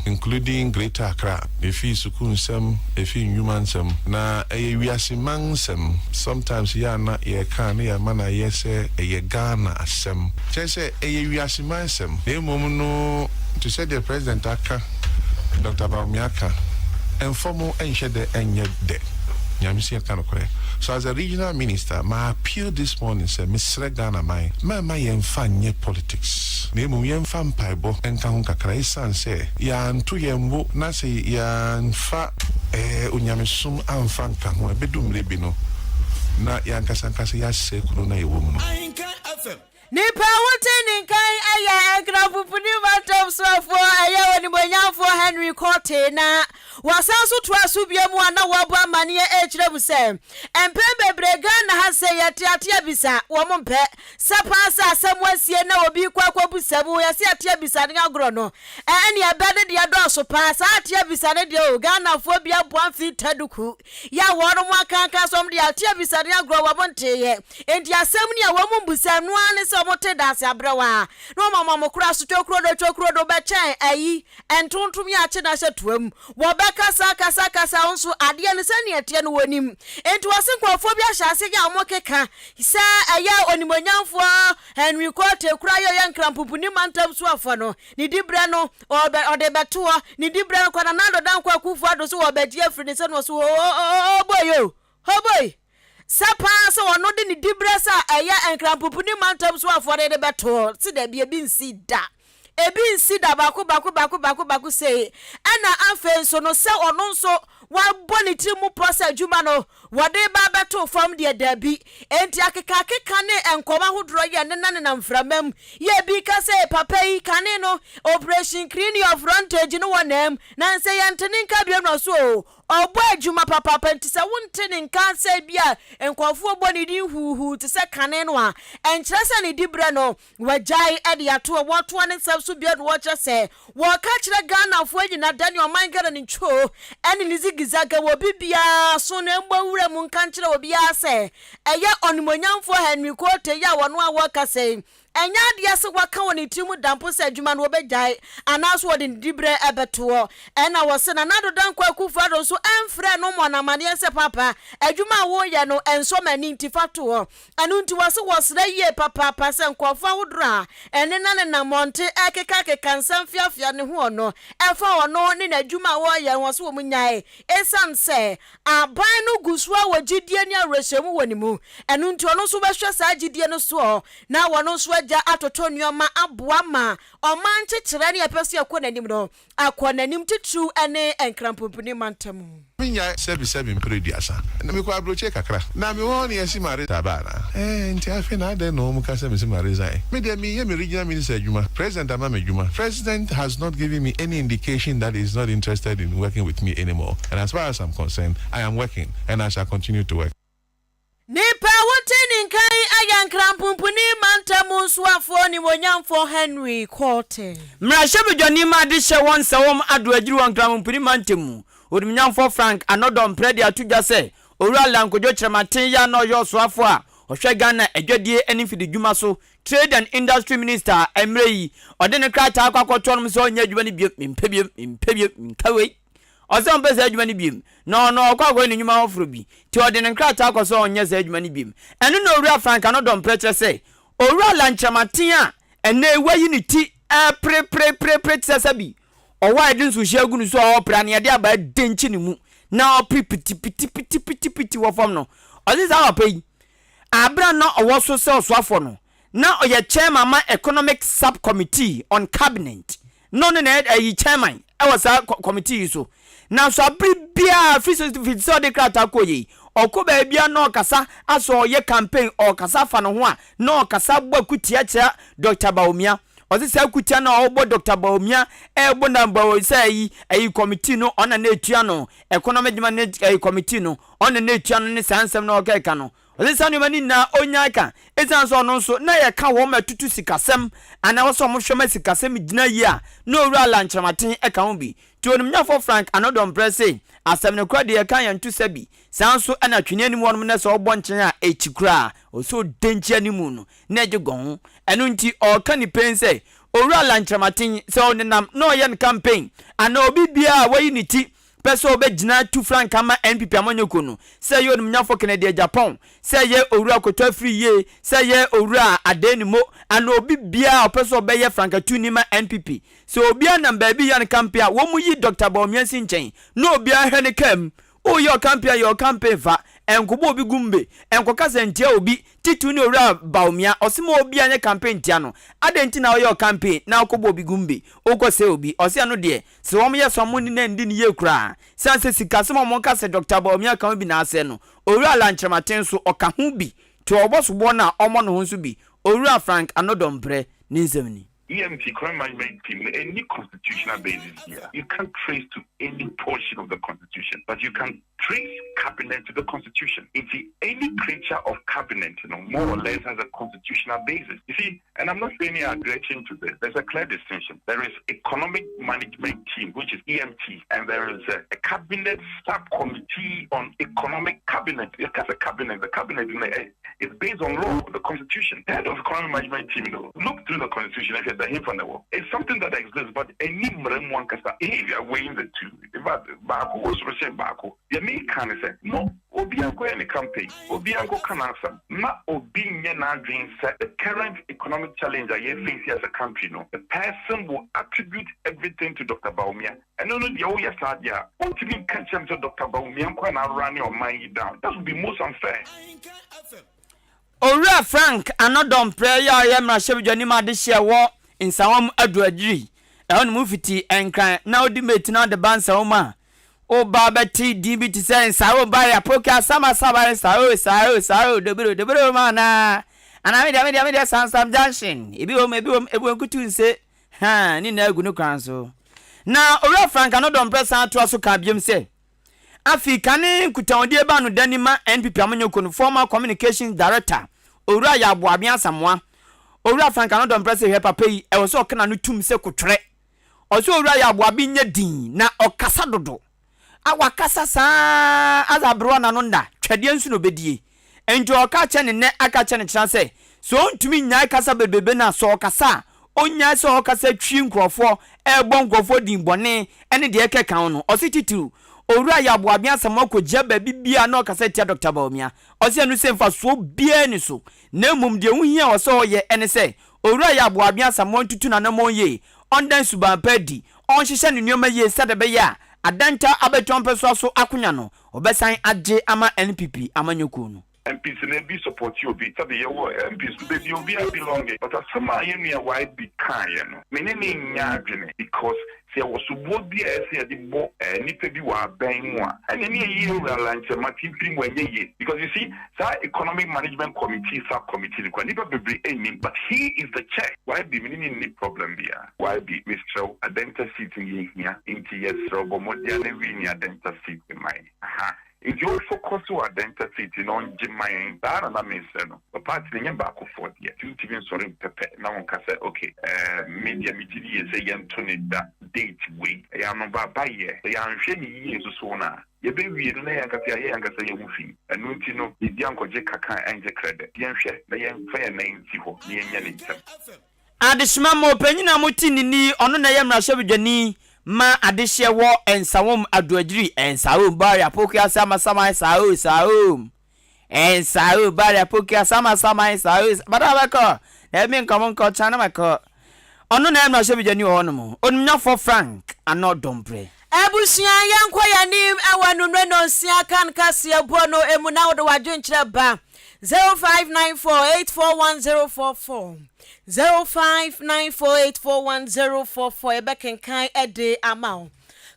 Including Greater Accra. Efi sukuu nsɛm, efi nnwuma nsɛm, na ɛyɛ wiase man nsɛm. Sometimes yɛ a na yɛka a na yɛama no ayɛ sɛ ɛyɛ Ghana asɛm. Kyerɛ sɛ ɛyɛ wiase man nsɛm. Na mmom no, te sɛ deɛ President aka, Doctor Bawumia aka, ɛmfa mu ɛnhyɛ dɛ ɛnyɛ dɛ. Nyame sɛ yɛka nokorɛ. So as a regional minister, my appeal this morning sɛ mesrɛ Ghana man, mɛmma yɛmfa nyɛ politics. Na mmom yɛmfa mpaebɔ nka ho kakra ɛsiane sɛ yɛanto yɛn bo na sɛ yɛamfa onyamesom amfa nka ho a, ɛbɛdu mmerɛ bi no na yɛankasa ankasa yɛasɛe kuro no a yɛwɔ mu no. Nipa a wote ne nkan yɛ Nkrampopuni mantam soafoɔ ɛyɛ Onimuonyamfoɔ Henry Quartey na wasan so toa so bio mu a na wɔabɔ amaneɛ ɛrekyerɛ mu sɛ mpɛn bebree Ghana ha sɛ yɛte ate abisa wɔn mpɛ sɛ paa sɛ asɛm asie na obi kɔ akɔbusa mu yɛse ate abisa ne agorɔ no ɛne ɛbɛ ne deɛ dɔɔso paa saa ate abisa ne deɛ o Ghanafoɔ bi aboa mfiri taduku yɛ a wɔnom akanka sɛ wɔn de ate abisa ne agorɔ wɔn nteeɛ enti asɛm ni a wɔn mbusa no ara ne sɛ wɔn te daase abrɛwa na wɔn ama wɔn kora so twokrodo twokrodo bɛkyɛn ayi ntontom yɛ akye na ahyɛ toa mu wɔbɛkasa kasa kasa nso adeɛ no sɛnea ɛteɛ no wɔnim. Enti wɔse nkurɔfoɔ bi ahyɛ ase yɛ a wɔkeka sɛ ɛyɛ Onimuonyamfoɔ Henry Quartey kora yɛ ɔyɛ Nkrampopuni mantam soafoɔ no ne diberɛ no ɔbɛ ɔde bɛtoɔ ne diberɛ no kɔ Nana Addo Dankwa Akufo-Addo so wɔbɛgye afiri ne nsa no ɔso hooboy o hoboy sɛ paa sɛ ɔno de ne diberɛ sɛ ɛyɛ Nkrampopuni mantam soafoɔ de de bɛtoɔ se dabi ebi nsi da. Ebi nsi da baako baako baako baako baako sei. Ɛna afei nso no sɛ ɔno nso wabɔ ne tiri mu pɔ sɛ adwuma no wɔde ba abɛto fam deɛ, daabi. Enti akekaakeka ne nkɔm ahodoɔ yɛ nenanenam mframa mu. Yɛ ebi ka sɛ papa yi kane no Operation Clean Your Frontage no wɔ nam na nsɛ yɛnte ne nka bio no so o. Ɔbɔ adwuma papaapa nti sɛ wonte ne nka sɛ bi a nkurɔfoɔ bɔ ne din huuhuu te sɛ kane no a, ɛnkyerɛ sɛ ne diberɛ no Wagyae de ato a wɔtoa ne nsɛm so bio na wɔkyerɛ sɛ wɔka kyerɛ Ghanafoɔ nyina da ne ɔman Ghana ne ntwoo ne ne zigizaga wɔ obi biara so na mmɔ nwura mu nka nkyerɛ obiara sɛ ɛyɛ ɔnimonyamfoɔ Henry Quartey yi a wɔno a wɔkasa yi ɛnyɛ adeɛ sɛ waka wɔ ne tiri mu da mpo sɛ adwuma no wɔbɛgyae anaa so wɔde ne diberɛ ɛbɛtoɔ. Ɛna wɔse Nana Addo Dankwa Akufo Addo nso ɛmfrɛɛ no mmɔ no amaneɛ sɛ papa adwuma a woyɛ no ɛnsɔ m'ani nti fa to hɔ. Ɛno nti wɔse wɔsrɛ yie papaapa sɛ nkurɔfoɔ ahodoɔ a ɛnenanenam mmɔnte ɛrekekakeka nsɛm feafea ne ho ɔno ɛfa ɔno ne n'adwuma a ɔreyɛ ho wɔse wɔn nyae esiane sɛ aban no gu so ara wɔ gyidie ne awerɛhyɛmu wɔ ne mu. Ɛno nti ɔno nso bɛhwɛ saa gyidie no soɔ na wɔno nso agya atoto nnoɔma aboa ma ɔman nkyekyerɛ ne ɛpɛ sɛ ɛkɔ n'anim no akɔ n'anim titiriw ne Nkranpompini mantam. Menyae sɛbisɛbi mpere 30 na mekɔ abrokyire kakra na mewɔ hɔ no yɛse ma resign aba anaa ɛɛ nti afei na adɛn na wɔn ka sɛ mese ma resign me deɛ meyɛ me regional minister adwuma president ama me adwuma president has not given me any indication that he is not interested in working with me anymore and as far as I'm concerned I am working and I shall continue to work. Nipa a wote ne nka yi yɛ Nkranpomponi mantam nsoafoɔ Onimuonyamfoɔ Henry Quartey. Mmarahyɛbadwani ma ade hyɛ wɔn sɛ wɔn ado adwiri wɔ Nkranpomponi mantam mu, Onimuonyamfoɔ Frank Anɔdɔ Mprɛ de ato dwa sɛ Owura Allan Kojo Kyerematen yi a na ɔyɛ ɔsoafoɔ a ɔhwɛ Ghana adwadie ne mfididwuma so, Trade and Industry Minister, a mmerɛ yi ɔde ne krataa akɔ akɔto hɔnom sɛ ɔnyɛ adwuma no biom, mempɛ biom, mempɛ biom, menka wei. Ɔsɛ ɔmpɛ saa adwuma no biom, na ɔno ɔkɔ akɔyɛ ne nnwuma foforo bi. Nti ɔde ne nkrataa kɔ sɛ ɔnyɛ saa adwuma no biom. Ɛno na Owura Frank Anodɔ Mprɛ kyerɛ sɛ, Owura Lankyerɛmaten a ɛnnɛ yi wayi ne ti reperepereperepere te sɛ sɛbi ɔwɔ a yɛde nsuohyeɛ agu no so a ɔrepere a na yɛde abaa denkye ne mu na ɔpere pitipitipitipiti wɔ fam no. Ɔse saa papa yi, bere a na ɔwɔ so sɛ ɔsoafoɔ no, na ɔyɛ chairman ma Economic Sub-Committee on Cabinet. Na ɔno na ɛyɛ ɛyi chairman wɔ saa committee yi so. Nanso abere biara firi sɛ firi sɛ ɔde krataa kɔɔ yei, ɔkɔ baabiara na ɔkasa asɛ ɔyɛ campaign, ɔkasa afa ne ho a, na ɔkasa bɔ akutia kyerɛ Doctor Bawumia. Ɔse saa akutia no a ɔbɔ Doctor Bawumia ɛrebɔ na Bawu sɛ ɛyi ɛyi committee no ɔna na ɛtua no, economic dwuma ne ɛyi committee no ɔna na ɛtua no ne saa nsɛm no a ɔkeka no. Ɔse saa nneɛma no nyinaa ɔnyae ka esiane sɛ ɔno nso na yɛka wɔn ma ɛtutu sikasɛm anaa ɛwɔ sɛ wɔhwɛ ma sikasɛm gyina yie a na Owura Allan Kyerematen ka ho bi. Nti Onimnyafo Frank Anodɔmprɛ se asɛm no kora deɛ yɛka yɛnto sa bi. Saa nso na twene anim hɔnom na sɛ ɔbɔ nkyɛn a ɛkyi koraa ɔsɛ ɔda nkyi anim no na ɛgye gɔn. Ɛno nti ɔreka ne pen sɛ. Owura Alan Kyerematen, sɛ ɔnenam na ɔyɛ no campaign anaa obi biara a wayi ne ti pɛ sɛ ɔbɛgyina tu frankaa ma NPP amanyɔkuo no, sɛ ɛyɛ Onimnyafo Kennedy Agyapong, sɛ ɛyɛ Owura Koto Afriyie, sɛ ɛyɛ Owura Adeni Mo anaa obi biara a ɔpɛ sɛ ɔbɛyɛ frankatuni ma NPP, sɛ obiara nam baabi reyɛ no campaign a, wɔyi Dɔkta Bawumia si nkyɛn na obiara hwɛ ne kaa mu. Woreyɛ ɔcampaign a, yɛ ɔcampaign fa, nkɔbɔ obi gumbe, nkɔkasa ntia obi, titiriw ne Owura Bawumia, ɔse ma obiara nyɛ campaign ntia no. Adɛn nti na woyɛ ɔcampaign na wokɔbɔ obi gumbe, wokɔsɛe obi? Ɔse ɛno deɛ, sɛ wɔyɛ saa a wɔn ne no andi no yie koraa. Sane sɛ sikasɛm a wɔka sɛ Dɔkta Bawumia ka ho bi na asɛe no, Owura Alan Kyerematen nso, ɔka ho bi. Nti ɔbɔ soboɔ no a, ɔmmɔ ne ho nso bi. Owura Frank Anodɔmprɛ ne nsɛm ni. EMT, Economic Management Team, no ɛnni constitutional basis biara. You can't trace to any portion of the constitution but you can trace cabinet to the constitution. Nti any creature of cabinet no more or less has a constitutional basis. You see, and I'm not saying any aggression to this, there's a clear distinction. There is Economic Management Team, which is EMT, and there is a, a cabinet subcommittee on economic cabinet. It has a cabinet. The cabinet is based on law, the constitution. Head of economic management team, though, look through the constitution and the him from the world. It's something that exists, but any one if you are weighing the two, in fact, baako wɔ soro hyɛn baako. Deɛ meka ne sɛ, mo obi ankɔyɛ ne campaign, obi ankɔka n'asɛm, na obi nyɛ n'adwene sɛ the current economic challenge a yɛ face as a country no, the person will attribute everything to Dr. Bawumia. Ɛno no deɛ woyɛ saa deɛ a, wontumi nka nkyerɛ me sɛ Dr. Bawumia nko na ara ne ɔman yi down. That would be most unfair. Owura Frank Anodɔmprɛ yi a ɔyɛ mmarahyɛbadwani ma adehyeɛ wɔ Nsawam Aduadwiri, ɛhɔ nom fiti Nkran na odi mate na ɔde ba Nsawam a, woba bɛte din bi te sɛ Nsawam ba yɛ apoke asama saba Nsawam Nsawam Nsawam dobiro dobiro ma anaa anaa medeɛ medeɛ medeɛ Sansam Junction ebi wom ebi wom ebi wom kutu nse ha ne nyinaa gu ne kwan so. Na Owura Frank Anodɔmprɛ san toa so kaa biom sɛ Afei kane nkutahodie ba no dani ma NPP amanyɔkuo no former communications director Owura Yaw Boabea Asamoah. Owura Frank Anodɔmprɛ se hwɛ papa yi ɛwɔ sɛ ɔka n'ano tum sɛ kotwerɛ. Ɔse Owura Yaw Boabe nyɛ din na ɔkasa dodo. A wakasa saa ara adze aberewa n'ano nna, twɛdeɛ nso na ɔbɛdie. Enti ɔreka akyerɛ no nnɛ aka akyerɛ no kyena sɛ, sɛ ɔntumi nnyae kasa bebrebe no a, sɛ ɔkasa a, ɔnnyae sɛ ɔrekasa twi nkurɔfoɔ, rebɔ nkurɔfoɔ din bɔne ne deɛ ɛkeka ho no. Ɔse titiriw, Owura Yaw Boabea Asamoah kɔgyina baabi biara na ɔkasa tia Dɔkta Bawumia. Ɔse ɛno sɛ mfasoɔ biara nni so, na mmom deɛ ɛho hia a ɔsɛ ɔyɛ ne sɛ, Owura Yaw Boabea Asamoah ntutu n'anammɔn yie, ɔnda nsuban pa adi, ɔnhyehyɛ ne nneɛma yie sɛdeɛ ɛbɛyɛ a Adanta abɛtoa mpɛsoa so akonya no, Ɔbɛsan agye ama NPP amanyɔkuo no. MPs no ebi supporti obi sɛbe yɛwɔ MPs no baabi a obiara belonge but asɛm a yɛn nua YB kaeɛ no me ne no nnyɛ adwene because sɛ yɛwɔ soboɔ bi a ɛsɛ yɛde bɔ nnipa bi wɔ abɛn mu a ɛneɛ ne yɛyi Owura Lankyɛma ti mfiri mu ɛnyɛ yie because you see saa economic management committee sub committee no koraa nnipa bebree nnim but he is the chair. YB me ne no nni problem biara. YB mesrɛ wo Adenta seat no yɛhia nti yɛsrɛ wo bɔ mmɔden a na wini Adenta seat no ma yɛn aha nti wo focus wɔ Adenta seat no ɔngye ma yɛn saa na na mesrɛ no but party no nyɛ baakofoɔ deɛ nti wontumi nsɔre mpɛpɛ na wonka sɛ ok eh me deɛ megye di yie sɛ yɛnto no da date wei ɛyɛ anobabayɛ sɛ yɛanhwɛ no yie nso so no a yɛbɛwie no na yɛn ankasa yɛayɛ yɛn ankasa yɛn ho fi ɛno nti no biribi ankɔgye kaka ɛngye krɛdɛ yɛnhwɛ na yɛmfa yɛn nan nsi hɔ na yɛnyɛ no ntɛm. Adehyema ma ɔpanyin a mote ne nne yi, ɔno na ɛyɛ mmarahyɛbadwani ma adehyeɛ wɔ Nsawam Adoagyiri, Nsawam, Bari Apokuase Amasaman, Saoo, Saoom, Nsawam, Bari Apokuase Amasaman, Saoo, Bada bɛkɔ, na ɛmi nkɔ mo nkɔ, kyena na mɛkɔ. Ɔno na ɛyɛ mmarahyɛbadwani wɔ hɔnom, Onimnyafoɔ Frank Anor Dompreh. Abusua, yɛnkɔ yɛn anim wɔ anwummerɛ nnɔnsia kan kaseɛbɔ no mu na wode w'adwenkyerɛ ba 0594841044 0594841044 yɛbɛkenkan de ama wo.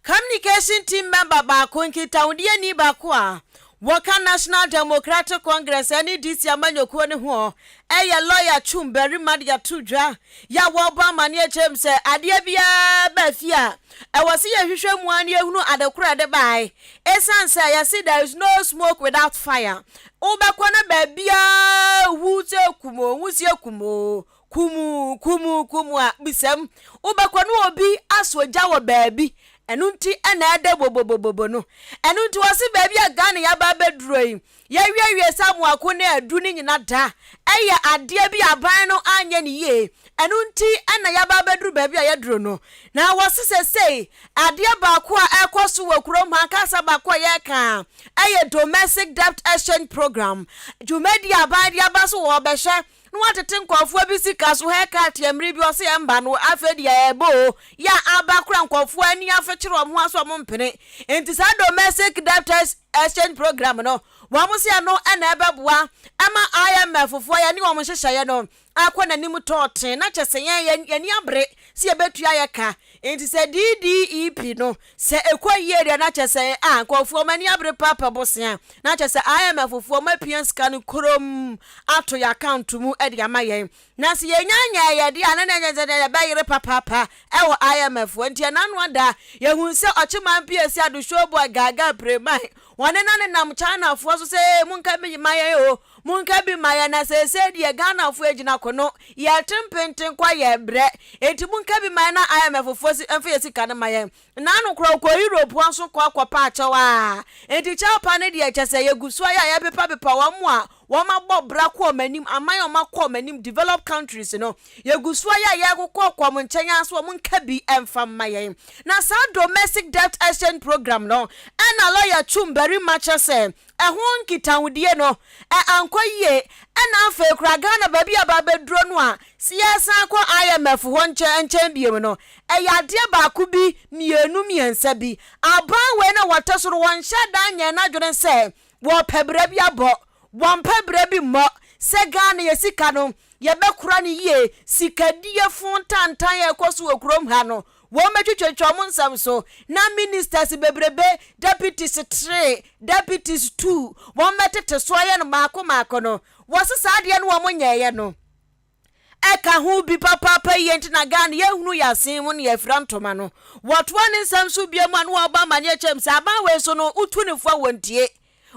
Communication team member baako, nkitahodeɛni baako a wɔka National Democratic Congress NDC amanyɔkuo no ho yɛ lɔya Twum Barima de ato dwa yɛ a wɔrebɔ amanneɛ kyerɛ mu sɛ adeɛ biara ba fie a, ɛwɔ sɛ yɛhwehwɛ mu ara na yɛhunu ade korɔ a ɛde baeɛ. Ɛsiane sɛ yɛse there is no smoke without fire, wobɛkɔ na baabiara hu sɛ kum o, nwusie kum o, kumu, kumu, kumu a, bisam. Wobɛkɔ na obi asɔ gya wɔ baabi. Ɛno nti na ɛda bobobobobo no. Ɛno nti wɔse baabi a Ghana yɛaba abɛduro yi, yɛawiewie sɛ amoako ne adu no nyina da ɛyɛ adeɛ bi a aban no anyɛ no yie. Ɛno nti na yɛaba abɛduru baabi a yɛaduro no. Na wɔse sesei adeɛ baako a ɛrekɔ so wɔ kurom ha, kasa baako a yɛreka ɛyɛ Domestic Debt Exchange Program, dwumadie a aban de aba so wɔrebɛhwɛ na watete nkurɔfoɔ bi sika so haircut yɛ mmere bi ɔse ɛmba no afei deɛ ɛɛba o yɛ a aba kora nkurɔfoɔ ani afekyere wɔn ho aso wɔn mpene nti saa domestic debt exchange program no wɔn se ɛno ɛna ɛbɛboa ɛma IMF foɔ yɛne wɔn nhyehyɛeɛ no akɔ n'anim tɔɔten na kyɛ sɛ yɛn yɛn ani abere sɛ yɛbɛtua yɛ ka nti sɛ DDEP no Sɛ ɛkɔ yie deɛ na kyerɛ sɛ ah nkurɔfoɔ wɔn ani abere paa pɛ bosea na kyerɛ sɛ IMF foɔ wɔn apia sika no korom ato yɛn account mu de ama yɛn na sɛ yɛnya nyɛɛ yɛ deɛ a na na kyerɛ sɛ yɛbɛyere papaapa ɛwɔ IMF foɔ nti ɛna ano ada yɛhunu sɛ ɔkyeman PAC Ado Showboy Gaagaa Preman wɔne na nenam China foɔ so sɛ ee monka bi ma yɛn o monka bi ma yɛn na seesei deɛ Ghana foɔ agyina kono Yɛte mpenten kwa yɛ brɛ enti monka bi ma yɛn na IMF foɔ si mfa yɛ sika no ma yɛn. Naano koraa ɔkɔɔ Europe hɔ nso kɔ kɔ paa kyɛw aa enti kyɛw pa no deɛ kyɛsɛ yɛgu so ayɛ a yɛpepa pepa wɔn a wɔn abɔ bra kɔ wɔn anim aman a wɔn akɔ wɔn anim developed countries no yɛgu so ayɛ a yɛkokɔ kɔ wɔn nkyɛn aa sɛ wɔn nka bi mfa mma yɛn. Na saa domestic debt exchange program no ɛna lawyer Twum Barima kyerɛ sɛ Ɛho nkitahodie no, ɛ ankɔ yie. Ɛna afei koraa Ghana baabi a aba abɛduro no a, sɛ yɛresan akɔ IMF hɔ nkyɛn nkyɛn bio no, ɛyɛ adeɛ baako bi, mmienu, mmiɛnsa bi. Aban wei no a wɔte so no, wɔnhyɛɛ da nyɛɛ n'adwene sɛ wɔrepɛ bra bi abɔ. Wɔmpɛ bra bi mmɔ. Sɛ Ghana yɛ sika no, yɛbɛkora no yie. Sikadie fo ntantan a ɛkɔ so wɔ kurom ha no, Wɔbɛtwitwatwa wɔn nsɛm so, na ministers bebrebe, deputies tre, deputies tu, wɔbɛtete so ayɛ no mmaako mmaako no, wɔse saa adeɛ no wɔn nyɛɛyɛ no ɛka ho bi papaapa yie nti na Ghana yɛhunu yɛ asen mu na yɛafira ntoma no. Wɔtoa ne nsɛm so bio mu a na wɔbɔ amaneɛ kyɛm sɛ aban wei so no wotu ne fo a wɔntie.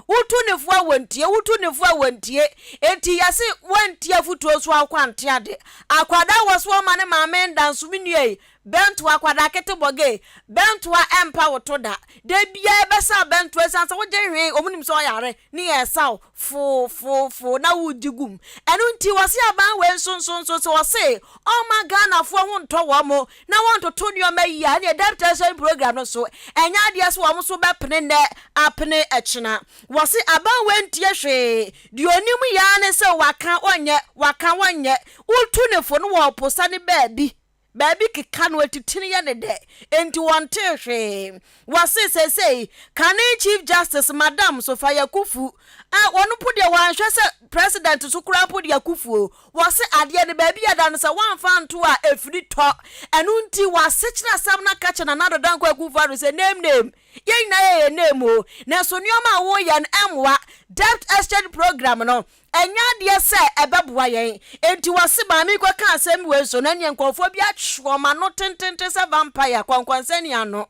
Wotu ne fo a wɔntie, wotu ne fo a wɔntie. Enti yɛse wantie afotuo nso a wokɔ ante ade. Akwadaa wɔ so ɔma ne maame nda nso me nua yi, bɛntoa akwadaa kete bɔgee, bɛntoa ɛmpa wo to da. Da biara yɛbɛsa bɛntoa ɛsiane sɛ wogye hwee, wɔn nim sɛ ɔyare ne yɛsa wo foo foo foo na wogye gu mu. Ɛno nti wɔse aban wei nso nso nso sɛ wɔse ɔmma Ghanafoɔ ho ntɔ wɔn na wɔntoto nneɛma yie a, ɛneɛ debt exchange program no nso, ɛnyɛ adeɛ sɛ wɔn nso bɛpene nnɛ apene ɛkyena. Wɔse aban wei ntie hwee, deɛ ɔnim yɛ ara ne sɛ waka wɔnyɛ, waka wɔnyɛ. Wotu ne fo no wɔposa no baabi, baabi keka no atitini yɛ ne dɛ, enti wɔntee hwee. Wɔse seesei kane Chief Justice Madam Sophia Kufu a ɔno mpo deɛ wanhwɛ sɛ President so koraa mpo deɛ Kufuo, wɔse adeɛ no baabi a ɛda no sɛ wɔamfa anto a ɛfiri tɔ. Ɛno nti wɔasekyerɛ asɛm no aka kyerɛ Nana Addo Dankwa Akufo-Addo sɛ name name, yɛn nyinaa yɛyɛ name o, nanso nneɛma a woreyɛ no ɛmmoa. Debt exchange program no, ɛnyɛ adeɛ sɛ ɛbɛboa yɛn. Enti wɔse maame yi kɔka asɛm wei nso no ɛneɛ nkurɔfoɔ bi atwe wɔn ano tententen sɛ vampire, kɔnkɔnsani ano.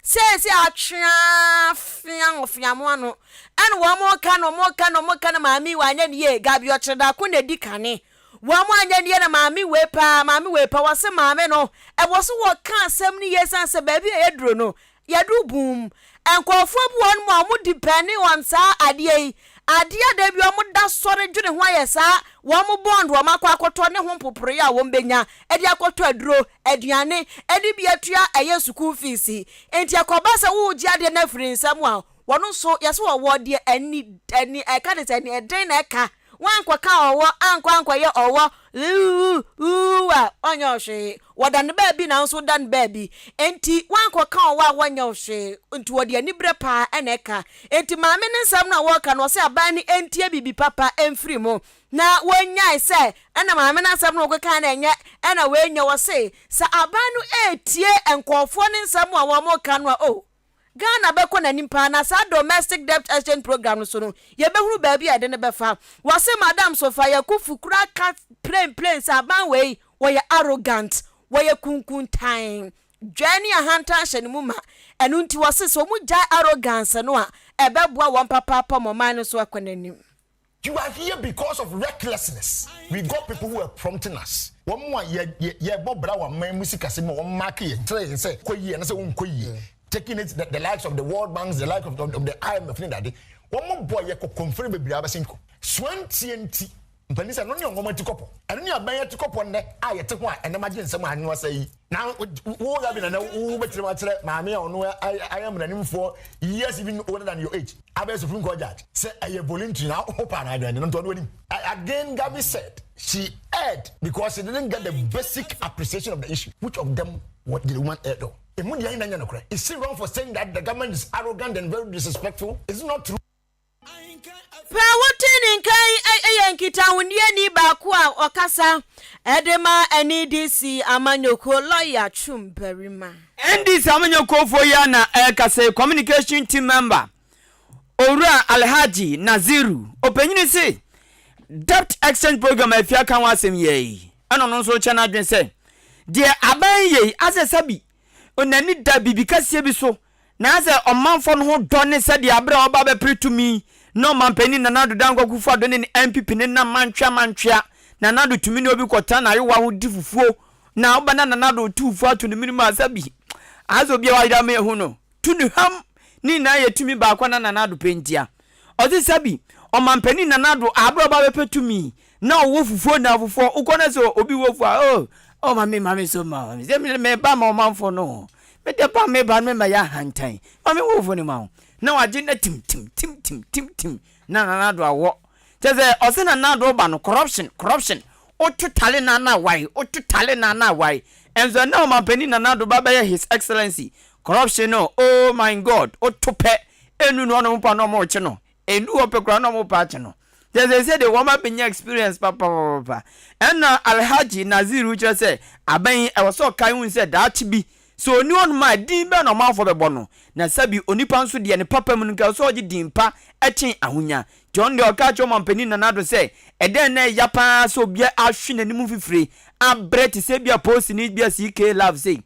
Seesei atwe ara fea ɔfea mo ano. Ɛna wɔn reka no, wɔn reka no, wɔn reka no maame yi wanyɛ ne yie. Gabi Ɔkyerɛdako na edi kane. Wɔn anyɛ ne yie na maame wei paa, maame wei paa. Wɔse maame no, ɛwɔ so wɔka asɛm no yie sane sɛ baabi a yɛduro no, Yɛduru bum. Nkurɔfoɔ bi wɔ hɔnom a wɔn depɛne on saa adeɛ yi. Adeɛ a da bi wɔn da sɔre dwene ho ayɛ saa wɔn bond wɔn akɔ akɔtɔ ne ho mpoporeɛ a wɔn bɛnya de akɔtɔ aduro, aduane, de bi atua ɛyɛ sukuu fees. Nti ɛkɔba sɛ woregye adeɛ no afiri ne nsam a, wɔn nso yɛse wɔwɔ deɛ ani, ani, ɛka ne sɛ ani ɛden na ɛka. Woankɔka ɔwɔ, ankɔ ankɔyɛ ɔwɔ uu uu a, ɔnyɛ wo hwee. Wɔda no baabi na wo nso woda no baabi. Enti woankɔka ɔwɔ a wɔnyɛ wo hwee. Nti wɔde aniberɛ paa na ɛka. Enti maame no nsɛm no a wɔreka no, ɔse aban no ntie biribi papa mfiri mu. Na wɔnnyae sɛ ɛna maame no asɛm no wɔkɔkae no ɛnyɛ ɛna wei nyɛ. Wɔse sɛ aban no retie nkurɔfoɔ no nsɛm a wɔreka no a, oh, Ghana bɛkɔ n'anim paa na saa domestic debt exchange program no so no yɛbɛhunu baabi a yɛde no bɛfa. Wɔse Madam Sophia Kufu koraa ka plain plain sɛ aban wei wɔyɛ arrogant, wɔyɛ kunkuntan, dwɛɛ ne ahantan hyɛ ne mu ma. Ɛno nti wɔse sɛ wɔn gyae arrogance no a ɛbɛboa wɔn papaapa ma ɔman no nso akɔ n'anim. You are here because of recklessness. We got people who are prompting us. Wɔn a yɛ yɛ yɛbɔ bra wɔ aman mu sikasɛm mu a wɔn mark yɛn kyerɛ yɛn sɛ kɔ yie anasɛ wonkɔ yie. Taking it the, the likes of the World Banks, the like of, of, of the IMF ne dade, wɔn bɔ yɛ kɔkɔnfere bebree abɛsen kɔ. Soantie nti, mpanin sɛ ɛno ne ɔngɔma ti kɔpɔ, ɛno ne abɛn ti kɔpɔ nnɛ a yɛte ho a ɛnam agye nsɛm a anwa sɛ yi. Na wo Gabi na wo bɛkyerɛ mu akyerɛ maame a ɔno ayɛ mmaranimfoɔ years even older than your age abɛyɛ Supreme Court judge sɛ ɛyɛ voluntary na wo paa na adwene no nti ɔno anim. Again Gabi said she erred because she didn't get the basic appreciation of the issue. Which of them did the woman err though? Emu deɛ na nyɛ nokorɛ. Is she wrong for saying that the government is arrogant and very disrespectful? Is it not true? Pɛ a wotee ne nka yi yɛ nkitahodie baako a ɔkasa de ma NDC amanyɔkuo lɔya Twum Barima. NDC amanyɔkuofoɔ yi a na ɛrekasa yi, Communication Team Member, Owura Alhaji Naziru Ɔpanyini se Debt Exchange Program a afie aka ho asɛm yi ara yi ɛna ɔno nso rekyɛ n'adwene sɛ deɛ aban yɛ yi asɛ sɛbi n'ani da biribi kɛseɛ bi so na asɛ ɔmanfoɔ no ho dɔ ne sɛdeɛ aberɛ a ɔba bɛpere tumi na ɔmanpanin Nana Addo Dankwa Akufo-Addo ne ne NPP ne nam mantwea mantwea. Nana Addo tumi ne obi kɔtena n'ayowa ho di fufuo na woba na Nana Addo tu fufuo ato ne mene mu a sɛbi asɛ obi a wayera ama ehu no tu ne ham ne nyinaa yɛ tumi baako a na Nana Addo pɛ ntia. Ɔse sɛbi ɔmanpanin Nana Addo aberɛ a ɔba bɛpɛ tumi na ɔwɔ fufuo na fufuo wokɔ na sɛ obi wɔ fufuo a oh oh mame mame so ma sɛ me ba ma ɔmanfoɔ no me de ba me ba no me ma yɛ ahantan ma me wɔ fufuo no ma wo na wagye na tim tim tim tim tim tim na Nana Addo awɔ kyɛ sɛ ɔse Nana Addo ba no corruption corruption woto tale na na wae woto tale na na wae ɛnso ɛnɛ ɔmanpanin Nana Addo ba bɛyɛ his excellency corruption no oh my god woto pɛ ɛnu no ɔno mpo a na ɔmo rekye no ɛnu hɔ pɛ koraa na ɔmo pɛ akye no Kyerɛ sɛ sɛdeɛ wɔn abɛnya experience papapapa. Ɛna Alhaji Naziru kyerɛ sɛ aban yi ɛwɔ sɛ ɔkae hu sɛ daakye bi sɛ ɔni hɔnom a din bɛn na ɔmanfoɔ bɛbɔ no. Na sɛbi onipa nso deɛ ne papa mu no nka ɛwɔ sɛ ɔgye din pa kyɛn ahonya. Nti ɔno deɛ ɔka kyerɛ ɔmanpanin Nana Addo sɛ ɛdɛn na ɛya pa ara sɛ obi ahwe n'anim mfifire abrɛ te sɛ ebia polisini bi a CK Love sei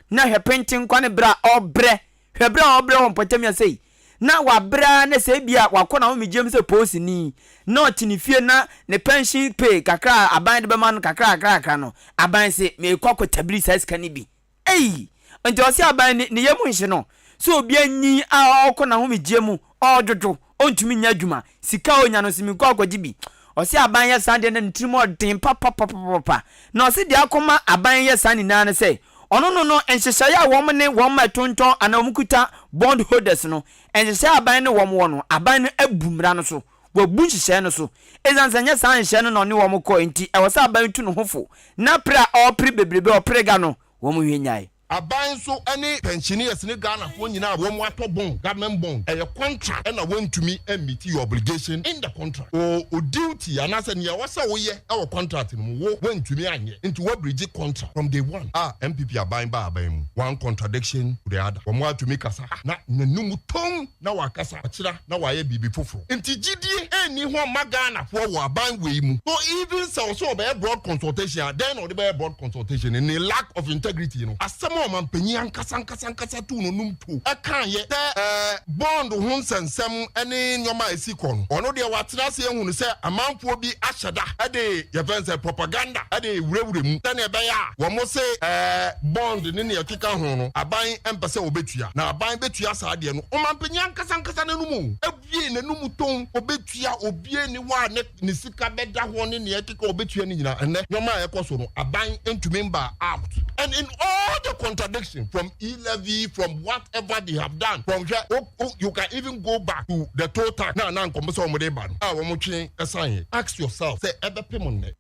na hwɛ pentenkwa ne berɛ a ɔbrɛ Hwɛ berɛ a ɔbrɛ wɔ mpɔtam ya sei, na wabrɛ ara na sɛ ebia wakɔ n'ahomegyeɛ mu sɛ polisini, na ɔte ne fie na ne pension pay kakra a aban de bɛma no kakra kakra kakra no, aban se merekɔ akɔtabiri saa sika no bi. Ei! Nti ɔse aban ne ne yam nhye no sɛ obi anyin a ɔrekɔ n'ahomegyeɛ mu, ɔredwodwo, ɔntumi nyɛ adwuma, sika a ɔnya no ɔse merekɔ akɔgye bi. Ɔse aban yɛ saa deɛ na ne tirim ɔden papapapapapa. Na ɔse deɛ akɔma aban yɛ saa nyinaa ne sɛ, Ɔno no no, nhyehyɛe a wɔn ne wɔn a ɛtontɔn anaa wɔkuta bond holders no, nhyehyɛe a aban ne wɔn wɔ no, aban no abu mmara no so. Wabu nhyehyɛe no so. Esiane sɛ ɛnyɛ saa nhyehyɛe no na ɔne wɔn kɔe nti, ɛwɔ sɛ aban tu ne ho fo, na pere a ɔrepere bebrebe a ɔpere ga no, wɔnhwɛ nnyae. Aban nso ne pensioners ne Ghanafoɔ nyinaa a wɔn atɔ bond, government bond, ɛyɛ contract ɛna wɔntumi mmeeti your obligation in the contract. Wo duty anaasɛ nea ɛwɔ sɛ woyɛ wɔ contract no mu wo woantumi anyɛ nti woabirigye contract from day one a NPP aban baa aban mu one contradiction to the other wɔn atumi kasa na n'anum tom na wakasa akyira na wayɛ biribi foforo nti gyidie nni hɔ mma Ghanafoɔ wɔ aban wei mu so even sɛ ɔsɛ ɔbɛyɛ broad consultation a dɛn na ɔde bɛyɛ broad consultation ne lack of integrity no asɛm a ɔmanpanyin ankasa ankasa ankasa too n'anum to kaeɛ sɛ ɛɛ bond ho nsɛnsɛm ne nneɛma a ɛsi kɔ no, ɔno deɛ watena ase ahunu sɛ amanfoɔ bi ahyɛ da de yɛfrɛ no sɛ propaganda de wurawura mu sɛdeɛ ɛbɛyɛ a wɔn se ɛɛ bond ne nea ɛkeka ho no aban mpɛ sɛ wɔbɛtua na aban bɛtua saa deɛ no ɔmanpanyin ankasa ankasa n'anum o abue n'anum ton ɔbɛtua obie ne hɔ a ne ne sika bɛda hɔ ne nea ɛkeka ɔbɛtua ne nyinaa ɛnɛ nneɛma a ɛkɔ so no aban ntumi mba out and in all the contradiction from e-levy from whatever they have done from hwɛ o o you can even go back to the toll tax na na nkɔmɔ sɛ wɔn de ba no a wɔn twe ɛsan yɛ ask yourself sɛ ɛbɛpem nnɛ.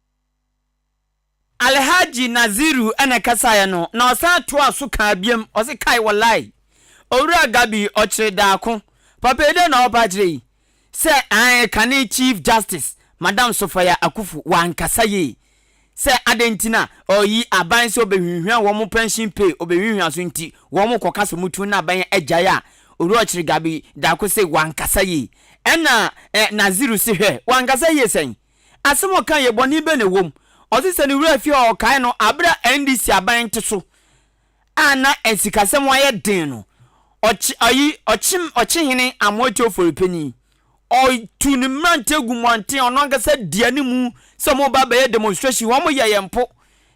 Alhaji Naziru na ɛkasaeɛ no, na ɔsan toaa so kaa biom, ɔse kai walayi, Owura Gabi ɔkyere daako, papa yi dɛn na ɔɔpɛ akyerɛ yi? Sɛ ae kane Chief Justice Madam Sophia Akuffo wankasa yie, sɛ adɛn nti na ɔyi aban sɛ ɔbɛhwinhwia wɔn pension pay, ɔbɛhwinhwia so nti wɔn kɔka sɛ wɔtu na aban agyae a, Owura Ɔkyere Gabi Daako se wankasa yie. Ɛna eh, Naziru se hwɛ, wankasa yie sɛn? Asɛm a ɔkae yɛ bɔne bɛn na ɛwom? Ɔse sɛ ne werɛ afi a ɔkae no bere a NDC aban te so a na sikasɛm ayɛ den no, ɔkye ayi ɔkye ɔkyehene Amoatia Ofori Panyin ɔtu ne mmeranteɛ gu mmɔnten ɔno ankasa di anim sɛ wɔn ba bɛyɛ demonstration wɔn yɛ yɛn mpo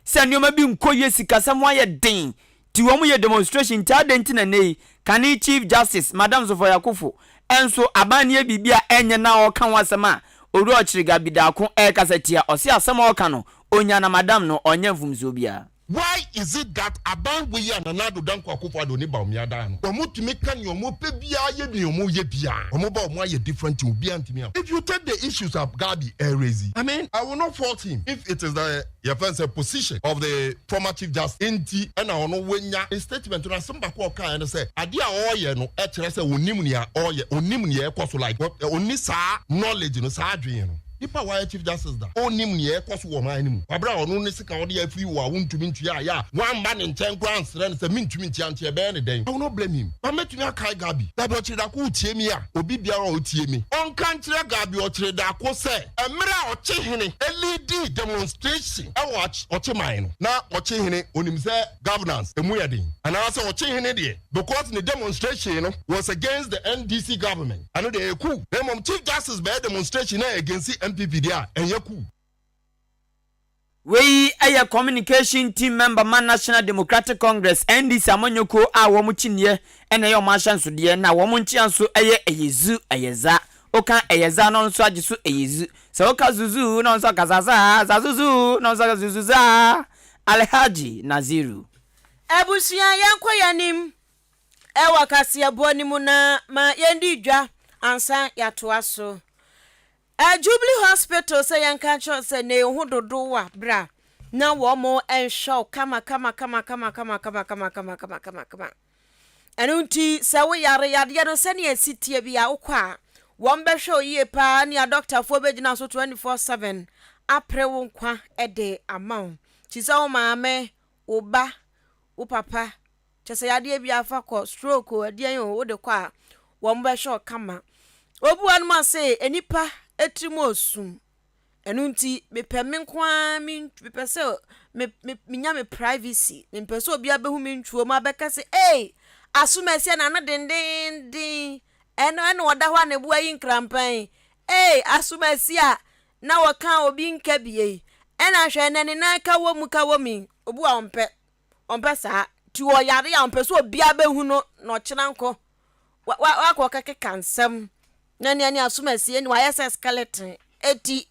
sɛ nneɛma bi nkɔ yie sikasɛm ayɛ den. Nti wɔn yɛ demonstration nti adɛn nti na nnɛ yi kane Chief Justice Madam Sophia Akuffo nso aban no yɛ biribi a ɛnyɛ na ɔreka ho asɛm a Owura Ɔkyerega Bidaako ɛrekasa tia ɔse asɛm a ɔreka no ɔnya na Madam no ɔnyɛ mfomsoɔ biara. Why is it that aban wei a Nana Addo Dankwa Akufo Addo ne Bawumia daa no wɔn tumi ka nea wɔn pɛ biara yɛ nea wɔn yɛ biara wɔn ba wɔn ayɛ different thing obiara ntumi a if you take the issues a Gabby ɛrezi I mean I will not fault him if it is the yɛfrɛ no sɛ position of the former chief justice nti ɛna ɔno wanya ne statement no asɛm baako a ɔkaeɛ ne sɛ adeɛ a ɔreyɛ no ɛkyerɛ sɛ ɔnim nea ɔreyɛ ɔnim nea ɛkɔ so like ɔnni saa knowledge no saa adwene no nipa a wayɛ chief justice da ɔnim nea ɛkɔ so wɔ ɔman no mu wabere a ɔno ne sika ɔde afiri wɔ a wontumi ntua ayɛ a wamba ne nkyɛn koraa nsrɛ no sɛ mentumi ntua nti ɛbɛyɛ ne dɛn. I will not blame him but mɛtumi akae Gabi Gabi Ɔkyere Darko wotie mi a obi biara a ɔtie mi ɔnka nkyerɛ Gabi Ɔkyere Darko sɛ Mmerɛ a Ɔkyehene leadii demonstration wɔ Ɔkyeman no, na Ɔkyehene onim sɛ governance ɛmu yɛ den anaasɛ Ɔkyehene deɛ because ne demonstration no was against the NDC government ɛno deɛ ɛyɛ cool na mmom Chief Justice bɛyɛ demonstration na ɛyɛ against NPP deɛ a ɛnyɛ cool. Wei yɛ Communication Team Member ma National Democratic Congress, NDC, amanyɔkuo a wɔn kyiniiɛ na ɛyɛ wɔn ahyɛnsodeɛ na wɔn nkyea nso yɛ ɛyɛ zu, ɛyɛ za. Woka ɛyɛ za na ɔno nso agye so ɛyɛ zu. Sɛ woka zuzu na ɔno nso aka za za, za zuzu na ɔno nso aka zuzu za. Alhaji Naziru. Abusua yɛnkɔ yɛn anim wɔ kaseɛbɔ no mu na ma yɛndi dwa ansa yɛatoa so. Jubilee Hospital sɛ yɛnka nkyerɛ wo sɛ ne ho dodow a bra na wɔn nhwɛ wo kama kama kama kama kama kama kama kama kama kama kama. Ɛno nti sɛ wo yare yadeɛ no sɛnea ɛsi teɛ bi a wokɔ a wɔn bɛhwɛ wo yie paa ne adɔktafoɔ bɛgyina so 24/7 apere wo nkwa de ama wo. Ti sɛ wo maame, wo ba, wo papa Kyerɛ sɛ yadeɛ bi afa kɔ, stroke o, ɛdeɛn o, wode kɔ a, wɔn bɛhwɛ wo kama. Obi wɔ nom a se nnipa tirim ɔsum. Ɛno nti, mepɛ me nko ara, mepɛ sɛ me, me, menya me privacy. Mempɛ sɛ obi abɛhu me ntwuo mu abɛka sɛ, ei, asomasia n'ano dendeenden. Ɛno ɛna ɔda hɔ a ne bo ayi nkrampan. Ei, asomasia na wɔka obi nka bie yi. Ɛna hwɛ ɛnɛ ne nan ka wɔ mu ka wɔ mu yi. Obi wɔ a ɔmpɛ. Ɔmpɛ saa. Nti ɔyare a ɔmpɛ sɛ obiara bɛhu no na ɔkyena nkɔ. Wakɔ kɛkeka nsɛm na nea ne asom asie ne wayɛ sɛ skeleton. Eti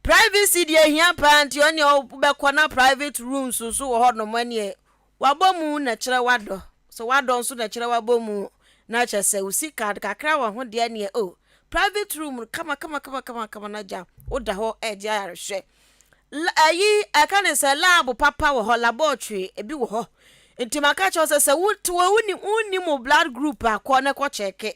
privacy deɛ ehia paa nti ɔne wobɛkɔ na private rooms nso wɔ hɔ nom ɛneɛ wabɔ mu na kyerɛ wadɔ. Sɛ wadɔ nso na kyerɛ wabɔ mu na kyerɛ sɛ wo sika kakra wɔ ho deɛ neɛ oh private room kama kama kama kama kama na gya woda hɔ ɛgye ayarehwɛ. La ayi ɛka ne sɛ lab papa wɔ hɔ, laboratory ebi wɔ hɔ. Nti maka kyerɛ wo sɛ sɛ wo te wɔ wonni wonni mo blood group a kɔ na kɔ kyɛke.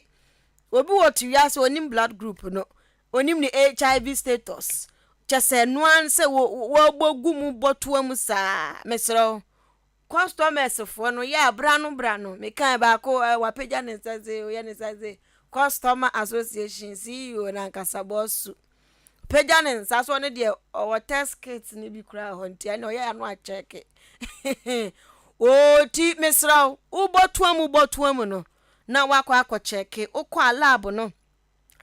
Obi wɔ te wiase onim blood group no, onim ne HIV status. Kyɛ sɛ ɛno ara ne sɛ wɔ wɔbɔ gu mu bɔtoa mu saa. Mesrɛ wo. Customers foɔ no yɛ a bra no bra no. Mekae baako ɛ wapagya ne nsa sei, ɔyɛ ne nsa sei. Customer Association CEO no ankasa bɔsu. Pagya ne nsa so ɔno deɛ ɔwɔ test kit no bi koraa hɔ nti ɛna ɔyɛ ano akyɛke. Oti mesrɛ wo wobɔtoa mu bɔtoa mu no na wakɔ akɔ kyɛke wokɔ a lab no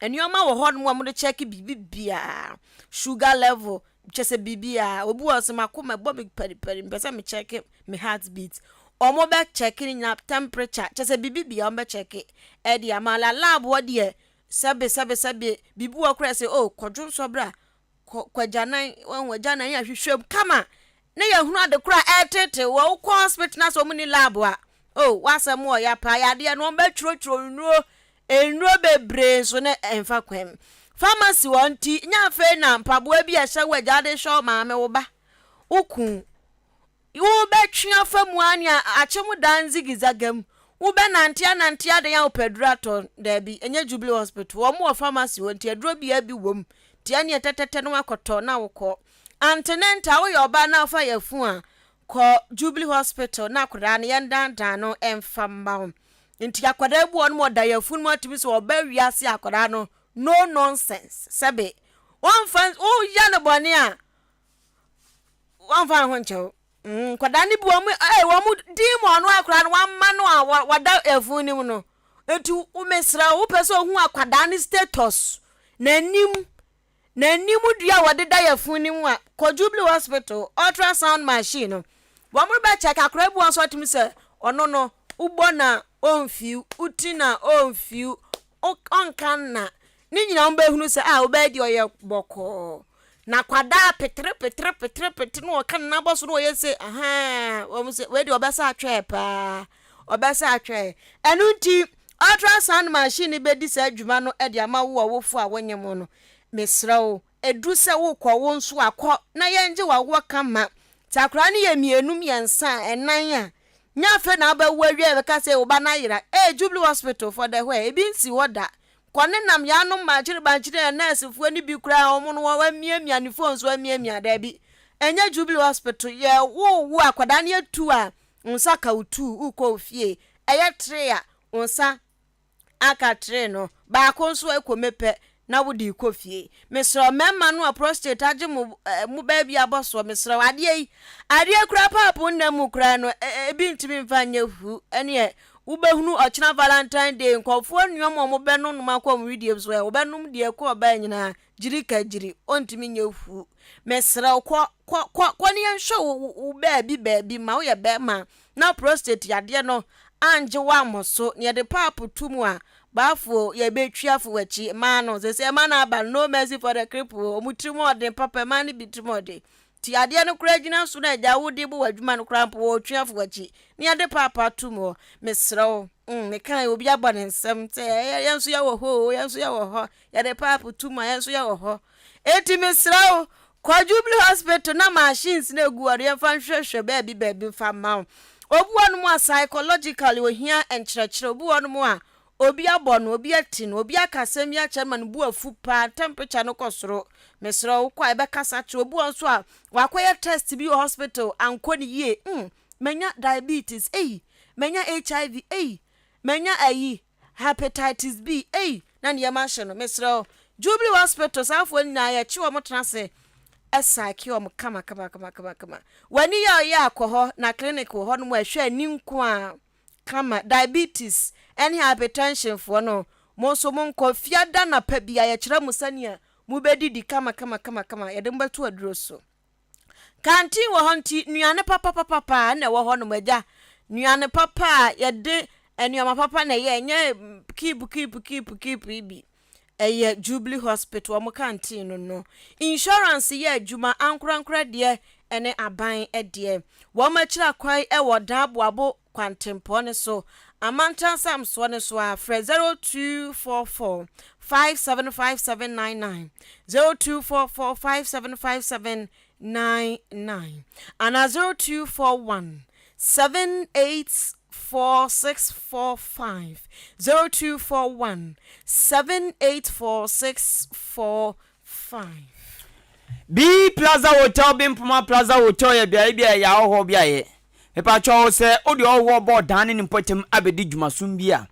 nneɛma wɔ hɔ nom a wɔde kyɛke biribi biara sugar level kyɛ sɛ biribiara obi wɔ sɛ makoma ɛbɔ me paripari mpɛ sɛ mekyɛke me heart beat wɔn bɛ kyɛke ne nyinaa temperature kyɛ sɛ biribi biara wɔn bɛ kyɛke ɛde ama la lab hɔ deɛ Sɛbe, sɛbe, sɛbe, biribi wɔ hɔ koraa sɛ, oh, kɔ dwonsɔ bra, kɔ, kɔ agyanan, wahu, agyanan yɛ ahwehwɛ mu kama, na yɛhunu ade koraa a ɛreteetee wɔ, wokɔ hospital na sɛ wɔn ni lab a, oh, w'asɛm wɔ ya paa, yadeɛ no wɔn bɛtwerɛtwerɛ nnuro, nnuro bebree nso na ɛmfa kwan mu. Pharmacy wɔ nti, nyɛ afei na mpaboa bi a ɛhyɛ wo agya de hwɛ wo maame, wo ba, wo kun, Wobɛtwe afa mu ara nea akyem dan zigizaga mu. Wobɛnante anante adan a wopɛ aduro atɔ. Daabi, ɛnyɛ Jubilee Hospital. Wɔn wɔ pharmacy hɔ nti aduro biara bi wom. Nti ɛneɛ tɛtɛtɛ na wakɔtɔ na wokɔ. Antenatal, woyɛ ɔbaa na wofa yafunu a, kɔ Jubilee Hospital na akwadaa no yɛndaadaa no mfa mma wo. Nti akwadaa bi wɔ hɔ nom ɔda yafunu mu atumi sɛ ɔba wiase a akwadaa no no nonsense. Sɛbe wɔmfa woyɛ no bɔne a wɔmfa ne ho nkyɛ wo. Mm, nkwadaa no bi wɔn ee wɔn din mu ɔno akwadaa no wɔama no a wɔda efun no mu no. Eti mesrɛ wo wopɛ sɛ ohun akwadaa no status n'anim n'anim dua a wɔde da yɛfun no mu a kɔ Jubilee Hospital ultrasound machine no. Wɔn bɛ check akora bi wɔ nso ɔtumi sɛ ɔno no wobɔ na ɔnfiw, woti na ɔnfiw, ɔnka nna. Ne nyinaa wɔn bɛhunu sɛ ah ɔbaa deɛ ɔyɛ bɔkɔɔ. Na kwadaa petere petere petere petere na ɔka ne nan bɔ so na ɔyɛ se ahaa wɔn sɛ wei deɛ ɔbɛsa atwɛɛ paa ɔbɛsa atwɛɛ. Ɛno nti ultrasound machine no bɛdi saa adwuma no de ama wo ɔwofo a wonyem no. Mesrɛ wo Ɛduru sɛ worekɔ wo nso a, kɔ na yɛngye w'awoɔ ka ma. Sɛ akwadaa no yɛ mmienu, mmiɛnsa, ɛnan a, nyɛ afei na wobɛwo awie a yɛbɛka sɛ wo ba no ayera. Ee, Jubilee Hospital for the where? Ebi nsi hɔ da. Kɔ ne nam yaanom mankyere bankyere a nɛɛsefoɔ no bi koraa wɔn no wɔamiamia ne phone so amiamia. Daabi, ɛnyɛ Jubilee Hospital. Yɛwowo akwadaa no yɛ tu a, wo nsa ka wo tuu, wokɔ wo fie. Ɛyɛ three a, wo nsa aka tray no baako nso ɛkɔ me pɛ na wode rekɔ fie. Mesrɛ wo mmarima no a prostate agye mo eh, mo baabi abɔ soɔ mesrɛ wo adeɛ yi adeɛ koraa paapo nna mu koraa no ebi ntumi mfa nyɛ hu ɛneɛ wobɛhunu ɔkyena Valentine day nkɔfoɔ nnoɔma a wɔbɛnonom akɔ wɔn wedeɛ so ɛ wɔbɛnom deɛ ɛkɔ ɔbaa nyinaa gyiri ka gyiri ɔntumi nyɛ hu mesrɛ wo kɔ kɔ kɔ kɔ ne yɛnhwɛ wo wo baabi baabi ma woyɛ bɛrima na prostate yadeɛ no angye wo ammɔ so na yɛde paapo to mu a, baafoɔ yɛbɛtwi afo w'akyi. Mmaa no, seesei mmaa no aba no, no mercy for the cripple, wɔn tirim ɔden papa, mmaa no bi tirim ɔden. Nti yadeɛ no koraa gyina so na agya wode bɔ w'adwuma no koraa mpo wɔretwe afo w'akyi na yɛde paapo ato mu hɔ. Mesrɛ wo, mm, mekae obi abɔ ne nsam sɛ yɛn nso yɛwɔ hɔ o, yɛn nso yɛwɔ hɔ, yɛde paapo to mu a yɛn nso yɛwɔ hɔ. Enti mesrɛ wo, kɔ Jubilee Hospital na machines no egu hɔ no yɛmfa nhwehwɛ baabi baabi mfa mma wo. Obi wɔ hɔnom a psychologically ohia nkyerɛkyerɛ, obi wɔ hɔnom a obi abɔ no, obi ati no, obi aka asɛm bi akyerɛ no ma ne bo afu paa, temperature no kɔ soro. Mesrɛ wo, wokɔ a yɛbɛkasa akyerɛ wo. Obi wɔ hɔ nso a wakɔyɛ test bi wɔ hospital ankɔ ne yie, mm, manya diabetes, ei, manya HIV, ei, manya ayi. Hepatitis B ei na ne yam ahye no mesrɛ wo Jubilee hospital saa foɔ nyinaa yɛkye wɔn tena ase ɛsaake wɔn kama kama kama kama kama w'ani yɛ ɔyɛ akɔ hɔ na clinic wɔ hɔ nom ɛhwɛ ani nko a kama diabetes ɛne hypertension foɔ no mo nso mo nkɔ fiada napa bia yɛkyerɛ mo sɛnea mobɛdidi kama kama kama kama yɛde mo bɛto aduro so. Canteen wɔ hɔ nti, nnuane papapapapa na ɛwɔ hɔnom. Agya, nnuane papa a yɛde nneɛma papa na ɛyɛ, ɛnyɛ keep keep keep keep yi bi. Ɛyɛ Jubilee Hospital, wɔn canteen no no. Insurance yɛ adwuma, ankorankora deɛ ne aban deɛ. Wɔn akyiri akwan wɔ Daaboabo kwantempɔn no so, amantan samsoɔ no so a, frɛ 0244 575799, 0244 575799 anaa 0241 784645, 0241 784645. B Plaza Hotel Bempoma Plaza Hotel yɛ beaeɛ bi a ɛyɛ ahɔhoɔ beaeɛ. Mepakyɛw, sɛ wode ɔhɔhoɔ bɔ ɔdan ne ne mpɔtam abɛdi dwumasom bi a,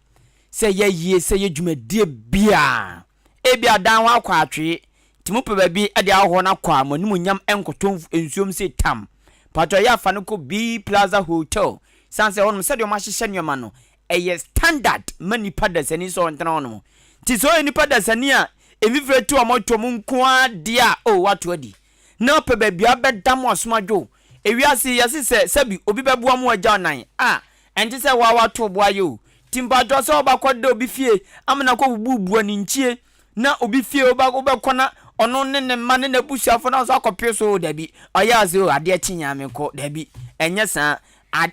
sɛ ɛyɛ ayie, sɛ ɛyɛ dwumadie biara, ebia dan hɔ akɔ atwee, nti mopɛ baabi de ahɔhoɔ no akɔ a, mo animuonyam nkɔtɔ nsuom sɛ tam. Pakyɛw, ɛyɛ a fa no kɔ B Plaza Hotel, sane sɛ ɛhɔnom sɛdeɛ wɔahyehyɛ nneɛma no, ɛyɛ standard ma nipa dasani sɛ ɔntena hɔnom. Nti sɛ ɔyɛ nipa dasani a mfifire tu a wɔato mu nko ara deɛ a, oh, wato adi. Na ɔpɛ baabi a ɔbɛda mo asom adwo. Ewiase yi, yɛse sɛ sɛbi obi bɛboa mo agya ɔnan a, ɛnte sɛ woa woato wo bo ayɛ o. Nti mpakyɛw sɛ woba kɔda obi fie ama no akɔ bubu aninkyie na obi fie woba wobɛkɔ na ɔno ne ne mma ne n'abusuafo na nso akɔpere so o dabi. Ɔyɛ ase o adeɛ kye a mekɔ dabi. Ɛnyɛ saa.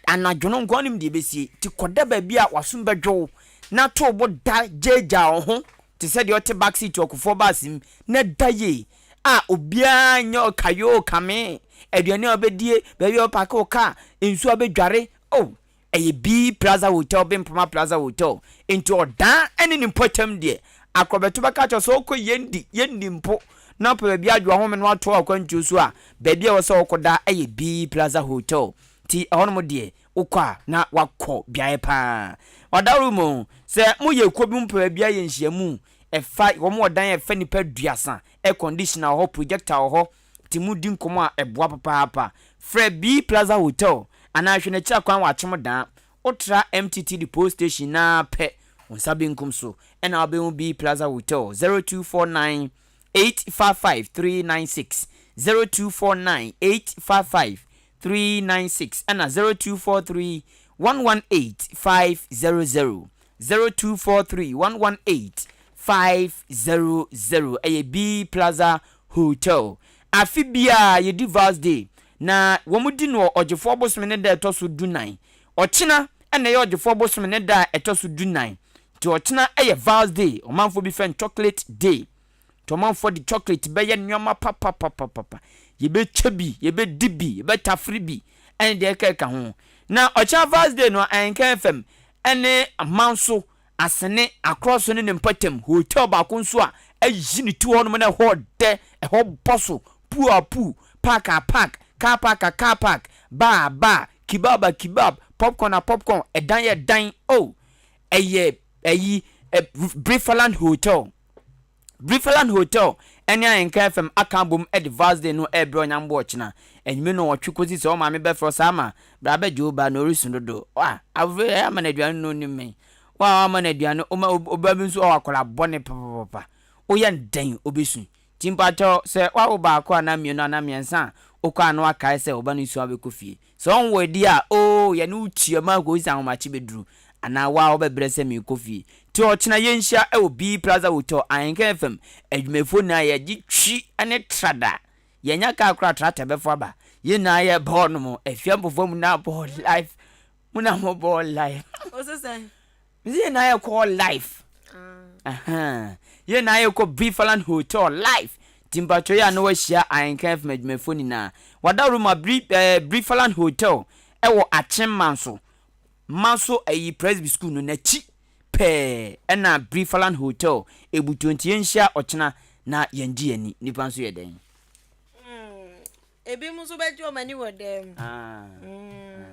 Anadwo no nkoa nim deɛ ɛbɛsie. Nti kɔda baabi a w'asom bɛdwo wo na to wo bo da gyaagyaa wo ho te sɛ deɛ ɔte back seat ɔkofoɔ bus mu na da yie a obiara nyɛ ɔkayoo kame, aduane a wobɛdie, baabi a wobɛpaake wo kaa, nsuo a wobɛdware, oh, ɛyɛ B Plaza Hotel, Bempoma Plaza Hotel. Nti ɔdan ne ne mpɔtam deɛ, akorɔbɛto bɛka kyerɛ sɛ wokɔ yɛndi, yɛndi mpo, na wopɛ baabi adwo ahome na watoa w'akwantuo so a, baabi a ɛwɔ sɛ wokɔda yɛ B Plaza Hotel. Nti ɛhɔnom deɛ, wokɔ a na wakɔ beaeɛ paa. Ɔdaworo mu, sɛ moyɛ kuo bi mopɛ baabi ayɛ nhyiamu, ɛfa, wɔn wɔ dan a ɛfa nnipa aduasa, air conditioner wɔ hɔ, projector wɔ hɔ, nti modi nkɔmmɔ a ɛboa papaapa. Frɛ B Plaza Hotel anaa hwɛ n'akyiri akwan wɔ Akyem Daa. Wotra MTTD Post Station no ara pɛ, wo nsa benkum so na wobɛhu B Plaza Hotel, 0249 855 396, 0249 855. 396 ɛna 0243 118 500 0243 118 500 ɛyɛ B Plaza Hotel. Afe biara yɛdi Vals Day na wɔn di no wɔ Ɔgyefoɔ bosome ne da ɛtɔ so dunan. Ɔkyena na ɛyɛ Ɔgyefoɔ bosome ne da a ɛtɔ so dunan. Nti ɔkyena yɛ Vals Day, ɔmanfoɔ bi frɛ no Chocolate Day. Nti ɔmanfoɔ de chocolate bɛyɛ nnoɔma papapapapa. Yɛbɛkyɛ bi, yɛbɛdi bi, yɛbɛtafere bi ɛne deɛ ɛkeka ho. Na ɔkyena Vals Day no Ahenkan FM ɛne Manso Asene Akorɔso ne ne mpɔtam hotel baako nso a ayi ne ti hɔ nom na ɛhɔ dɛ, ɛhɔ bɔ so, pool a pool, park a park, car park a car park, bar a bar, kebab a kebab, popcorn a popcorn, ɛdan yɛ dan, oh, ɛyɛ ɛyi, Brifaland Hotel. Brifaland Hotel ne Ahenka FM aka abom de Vals Day no rebrɛ Ɔnyambo ɔkyena anwummere nnɔnwɔtwe kosi sɛ wo maame bɛfrɛ wo saa ma bra bɛgye wo ba na ɔresu dodo. Wa, abofra yi ama no aduane na ɔnnim me. Wo a woama no aduane, woma ɔba bi nso ɔwɔ akwadaa bɔne papapapa. Woyɛ no dɛn ɔbɛsu. Nti mpakyɛw sɛ woawo baako anaa mmienu anaa mmiɛnsa a, wokɔ a na woakae sɛ wo ba no su a wobɛkɔ fie. Sɛ ɔnwɔ adi a, oo, yɛne wo tua mu akɔsi sɛ ahomakye bɛduru, anaa wo a wobɛbrɛ sɛ merekɔ fie. Nti ɔkyena yɛnhyia wɔ B Plaza Hotel, Ahenka FM, adwumayɛfoɔ nyinaa yɛgye twi ne trada. Yɛnnya kaa koraa tractor bɛfo aba. Yɛn nyinaa yɛba hɔ nom, Afia Mpɔfoɔ mu na bɔɔ life, mu na mo bɔɔ life. Wo se sɛn? Mese yɛn nyinaa yɛkɔ life. Ah. Yɛn nyinaa yɛkɔ Brifaland Hotel life. Nti mpakyɛw yɛ a na wahyia Ahenka FM adwumayɛfoɔ nyinaa. Wadaworo ma Bri eh, Brifaland Hotel ɛwɔ Akyem Manso. Manso ayi Presby School no n'akyi pɛɛ ɛna Brifaland Hotel ebutuo nti yɛnhyia ɔkyena na yɛngye yɛn ani. Nipa nso yɛ dɛn? Mm. Ebinom nso bɛgye wɔn ani wɔ dan mu.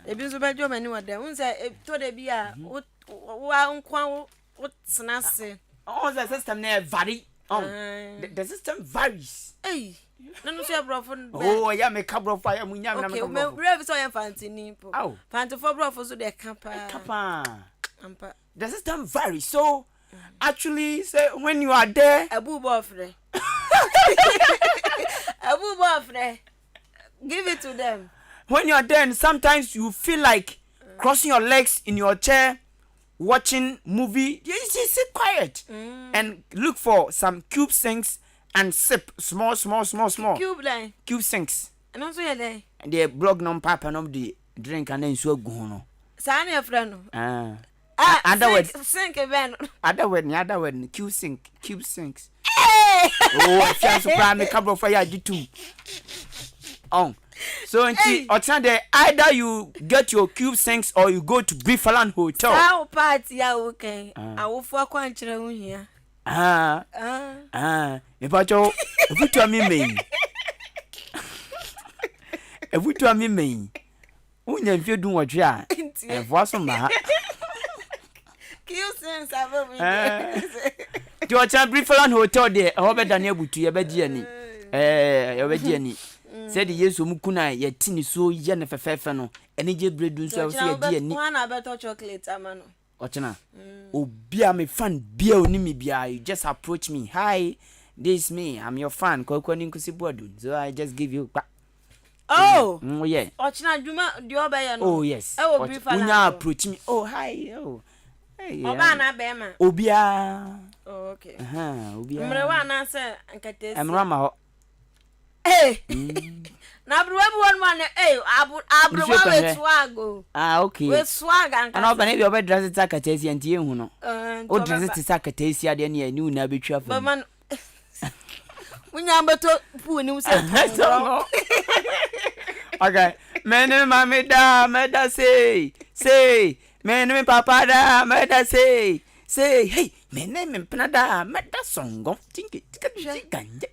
Ebi nso bɛgye wɔn ani wɔ dan mu. N sɛ tɔ da bi a wo wo nko wo wotena ase. Ɔn sɛ system no yɛ vary. Ɔn the system varies. Eyi na no nso yɛ borɔfo bɛn. Oh ɔyɛ meka borɔfo ayɛ mo nya mi na meka borɔfo. Okay mɛ fi sɛ ɔyɛ mfantini po. Mfantefo borɔfo nso deɛ ka paa. Ka paa. Ampa. The system varies so actually say when you are there. Abu bɔ ɔfrɛ. Abu bɔ ɔfrɛ. Give it to them. When you are there and sometimes you feel like crossing your legs in your chair watching movie you just sit quiet mm. and look for some cube sinks and sip small small small small. Cube dɛn? Cube sinks. Ɛno nso yɛ dɛn? Deɛ blog no mpaapa no de drink anaa nsuo agu ho no. Saa na yɛfrɛ no. Ah. Ah, other word. Sink bɛn no. Other word ni other word ni cube sink cube sinks. Oh, afia nso koraa meka borɔfo ayɛ agye tum. Oh. So nti ɔtena dɛ either you get your cube sinks or you go to Brifaland Hotel. Saa wo party a wokan awofo akwankyerɛ ho hia. Ah, ah, mepakyɛw afutu a mema yi afutu a mema yi wonya mfeɛ du nwɔtwe a ɛmfoa so mma ha nti ɔkyena Brifaland Hotel deɛ ɛhɔ bɛdane abutu yɛbɛgye ani yɛbɛgye ani sɛde Yesu mu kuna yɛte ne suo yɛ no fɛfɛɛfɛ no anigye berɛ du nso ɛwɔ sɛ yɛgye ani Ɔkyena obi a me fan bia onim me bia you just approach me hi this is me I'm your fan Kwaku Aninkusi Boadu so I just give you kpa. Oh mm, yeah. Ɔkyena dwuma deɛ ɔbɛyɛ no. Oh yes. Ɛwɔ Brifa land. Wonya approach me oh hi oh. Hey, Ɔbaa anaa bɛrima? Obiara. Oh okay. Uh -huh, obiara. Mmerewa anaasɛ nketeesia? Mmerewa ma hɔ. Hey. Na aberewa bi wɔ no ma ne hey aberewa wɔ swag o. Ah okay. Wɔ swag ankasa. Ana ɔbɛn ebi ɔbɛ dress te sɛ akataasia nti yɛn hu no. O dress te sɛ akataasia deɛ ne yɛ ne nyinaa bɛtwi afa mu. Bɛma no. Munya bɛtɔ pool ni mu sɛ tɔngɔ. Okay. Me ne maame da mɛda sei sei me ne me papa da mɛda sei sei hey me ne me mpena da mɛda sɔngɔ tinki tika tika nye.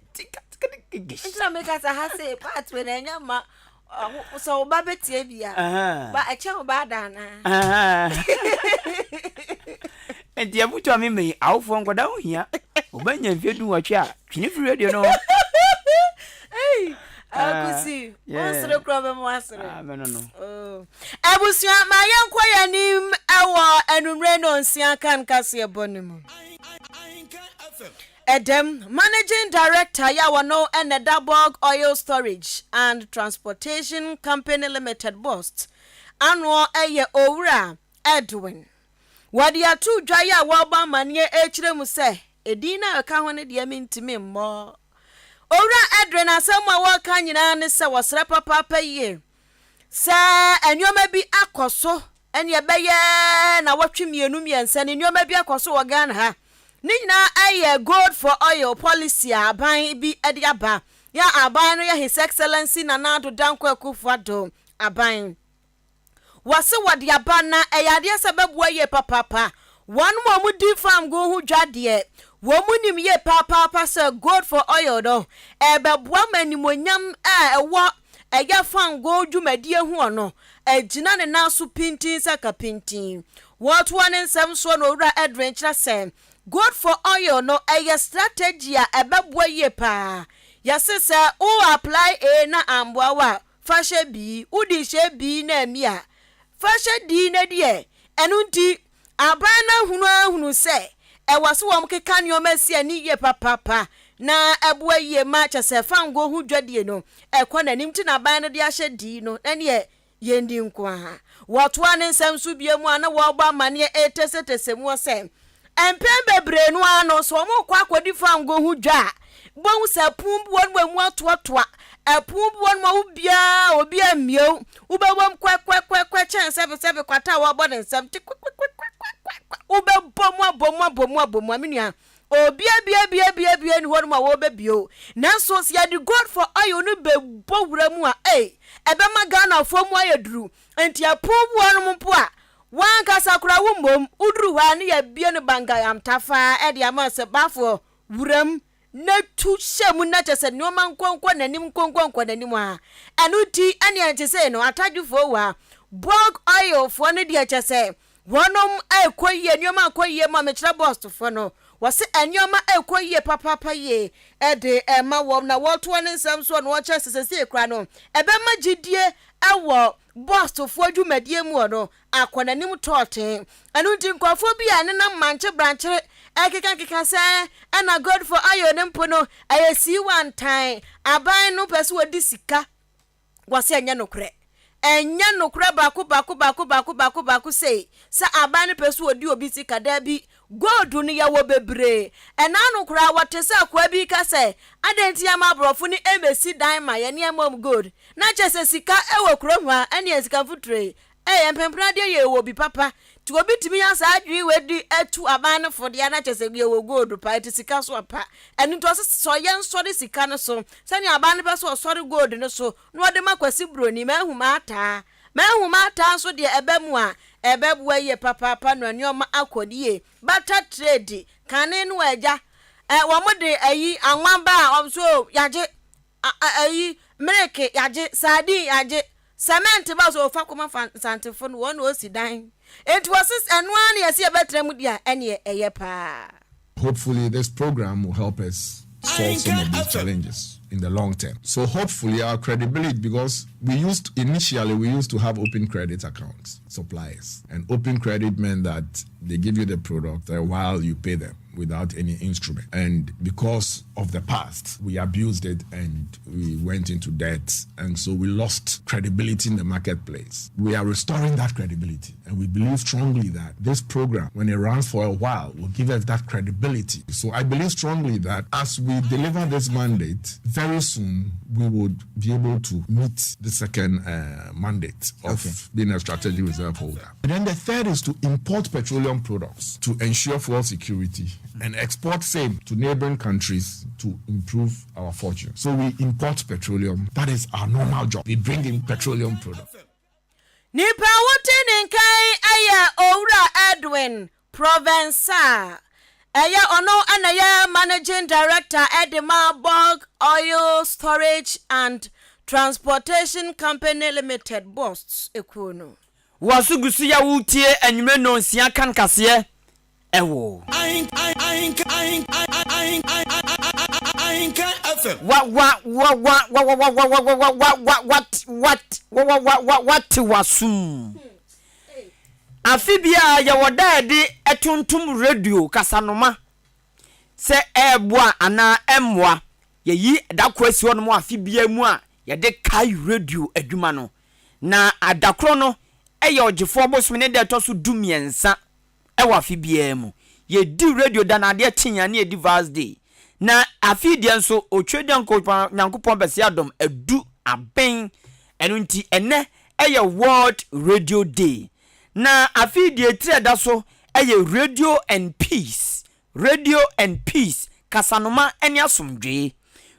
Nti na meka sɛ ha sei part wei na ɛnyɛ ma sɛ wo ba bɛtie bi a ba ɛkyɛ wo ba ada anaa. Nti afotu a mema yi awofoɔ nkwadaa ho hia wobɛnya mfeɛ du nwɔtwe a twene firi radio no ho. Akusi wonsere korɔ bɛma wasere. Mɛno no. Abusua ma yɛnkɔ yɛn anim wɔ anummerɛ no. nnɔnsia kan kaseɛbɔ no mu. Ɛdɛm, Managing Director yɛ a wɔno na ɛda Borg Oil Storage and Transportation Company Limited, BOST, anoɔ yɛ Owura Edwin. Wɔde ato dwa yi a wɔrebɔ amaneɛ rekyerɛ mu sɛ edin no a ɛka ho no deɛ mentumi mmɔ. Owura Edwin asɛm a wɔreka nyinaa ne sɛ wɔsrɛ papaapa yie sɛ nneɛma bi akɔ so ɛne ɛbɛyɛ nnawɔtwe mmienu mmiɛnsa ni nneɛma bi akɔ so wɔ Ghana ha. Ne nyinaa ɛyɛ gold for oil policy a aban bi de aba. Yɛ a aban no yɛ His Excellency Nana Addo Dankwa Akufo-Addo aban. Wɔse wɔde aba na ɛyɛ adeɛ sɛ ɛbɛboa yie papaapa. Wɔn a wɔdi fango ho dwa deɛ, wɔn nim yie papaapa sɛ gold for oil no, ɛbɛboa ma animuonyam a ɛwɔ ɛyɛ fangoo dwumadie ho no agyina ne nan so pintinn sɛ kapintin. Wɔtoa ne nsɛm soɔ no Owura Edwin kyerɛ sɛ Gold for Oil no ɛyɛ strategy a ɛbɛboa yie paa. Yɛse sɛ wo apply A na amboa wo a, fa hyɛ B, wode hyɛ B na ammi a, fa hyɛ D na di ɛ. Ɛno nti Aban no ahunu ara hunu sɛ ɛwɔ sɛ wɔkeka nneɛma si ani yie papaapa na ɛboa yie ma kyɛ sɛ fangoo ho dwadie no ɛkɔ n'anim nti na aban no de ahyɛ dii no ɛneɛ yɛndi nko ara. Wɔtoa ne nsɛm so bio mu a na wɔrebɔ amaneɛ ɛretɛsɛtɛsɛ muɔ sɛ mpɛn bebree no ara no sɛ wɔrekɔ akɔdi fangoo ho dwa a wobɛhu sɛ ɛpono bi wɔ no a ɛmu atoatoa, ɛpono bi wɔ no a wobiara obi ammie wo, wobɛbɔ mu kwɛkwɛkwɛkwɛ kyɛn sɛbesɛbe kwata a wɔabɔ ne nsam te kwɛkwɛkwɛkwɛkwɛ, wobɛbɔ mu abɔ mu abɔ mu abɔ mu a me nua obiabiabiabiabia ni hɔ nom a wɔbɛbie o. Nanso sɛ yɛde gold for oil no bɛbɔ wura mu a, ei, ɛbɛma Ghanafoɔ mu ayɛ duru. Nti ɛpono bi wɔ nom mpo a, wankasa koraa wo mmom, woduru hɔ a ne yɛabie no bangayamtafaa de ama sɛ bafoɔ wuram na tu hyɛ mu na kyɛ sɛ nneɛma nkɔnkɔ n'anim nkɔnkɔ nkɔ n'anim a ɛno nti ɛneɛ nte sei no atadwofoɔ wɔ ha bulk oil foɔ no deɛ kyɛ sɛ wɔnom ɛkɔ yie nneɛma akɔ yie ma mekyerɛ bɔstfoɔ no wɔse nneɛma ɛkɔ yie papaapa yie ɛde ɛma wɔn na wɔtoɔ ne nsɛm soɔ na wɔkyerɛ sɛ sɛsei kora no ɛbɛma gyidie ɛwɔ bɔstfoɔ dwumadie mu wɔ no akɔ n'anim tɔɔtee. Ɛno nti nkurɔfoɔ bi a ɛnenam mankye brankyere ɛkekakeka sɛ ɛna gold for oil no mpo no ɛyɛ siiwantan, aban no pɛ sɛ wɔdi sika. Wɔse ɛnyɛ nokorɛ. Ɛnyɛ nokorɛ baako baako baako baako baako baako sei sɛ aban no pɛ sɛ wɔdi obi sika. Daabi, gold no yɛwɔ bebree. Ɛna ano koraa wɔte sɛ akoa bi reka sɛ adɛn nti yɛmma aborɔfo no mmɛsi dan ma yɛn na yɛmma wɔn gold. Na kyerɛ sɛ sika wɔ kurom ha ɛne sika mfuturo yi Ɛyɛ mpempena deɛ yɛ wɔ bi papa nti obi tumi nya saa adwene wei de atu aban no fo deɛ na kyerɛ sɛ yɛ wɔ gold pa nti sika so apa ɛno nti ɔse sɛ ɔyɛ nsɔre sika no so sɛnea aban no pɛ sɛ ɔsɔre gold no so na ɔde ma Kwasi Broni mahu maataa mahu maataa nso deɛ ɛbɛ mu a ɛbɛboa yie papaapa na nneɛma akɔ yie barter trade kane no agya ɛ wɔn de ayi anwa ba a wɔn so yagye ayi milk yagye sardine yagye Cement ba so ofa kɔma fa Nsantefo no wɔn na osi dan enti wɔse ɛno ara na yɛse yɛbɛtena mu deɛ a ɛneɛ ɛyɛ paa. Hopefully this program will help us solve some of these challenges in the long term. So hopefully our credibility, because we used initially we used to have open credit accounts, suppliers, and open credit meant that they give you the product while you pay them without any instrument. And because of the past, we abused it and we went into debt. And so we lost credibility in the marketplace. We are restoring that credibility. And we believe strongly that this program, when it runs for a while, will give us that credibility. So I believe strongly that as we deliver this mandate, very soon we would be able to meet the second mandate of being a strategic reserve holder. And then the third is to import petroleum products to ensure fuel security and export same to neighboring countries to improve our fortune. So we import petroleum. That is our normal job. We bring in petroleum products. Nipa a wote ne nka yi yɛ Owura Edwin Provençal. Ɛyɛ ɔno na ɛyɛ Managing Director de ma Bulk Oil Storage and Transportation Company Limited, BOST, kuo no. W'aso gu so yɛ woretie anwummere nnɔnsia kan kaseɛ ɛwɔ. Wa wa wa wa wa wa wa wa wa wa wa wa wat wat wa wa wa wa wate w'asom. Afe biara yɛwɔ da a yɛde tontom radio kasanoma sɛ ɛreboa anaa ɛmmoa. Yɛyi da koro asi hɔnom afe biara mu a yɛde kae radio adwuma no. Na da koro no yɛ Ɔgyefoɔ bosome ne da ɛtɔ so dumiɛnsa wɔ afe biara mu. Yɛdi radio da no adeɛ kye a ne yɛdi Vals Day. Na afe yi deɛ nso Otwedeɛ Nyankopɔn bɛsɛ adɔm adu aben. Ɛno nti ɛnnɛ yɛ World Radio Day. Na afe yi deɛ tiri a ɛda so yɛ Radio and Peace, Radio and Peace, Kasanoma ne Asomdwoe.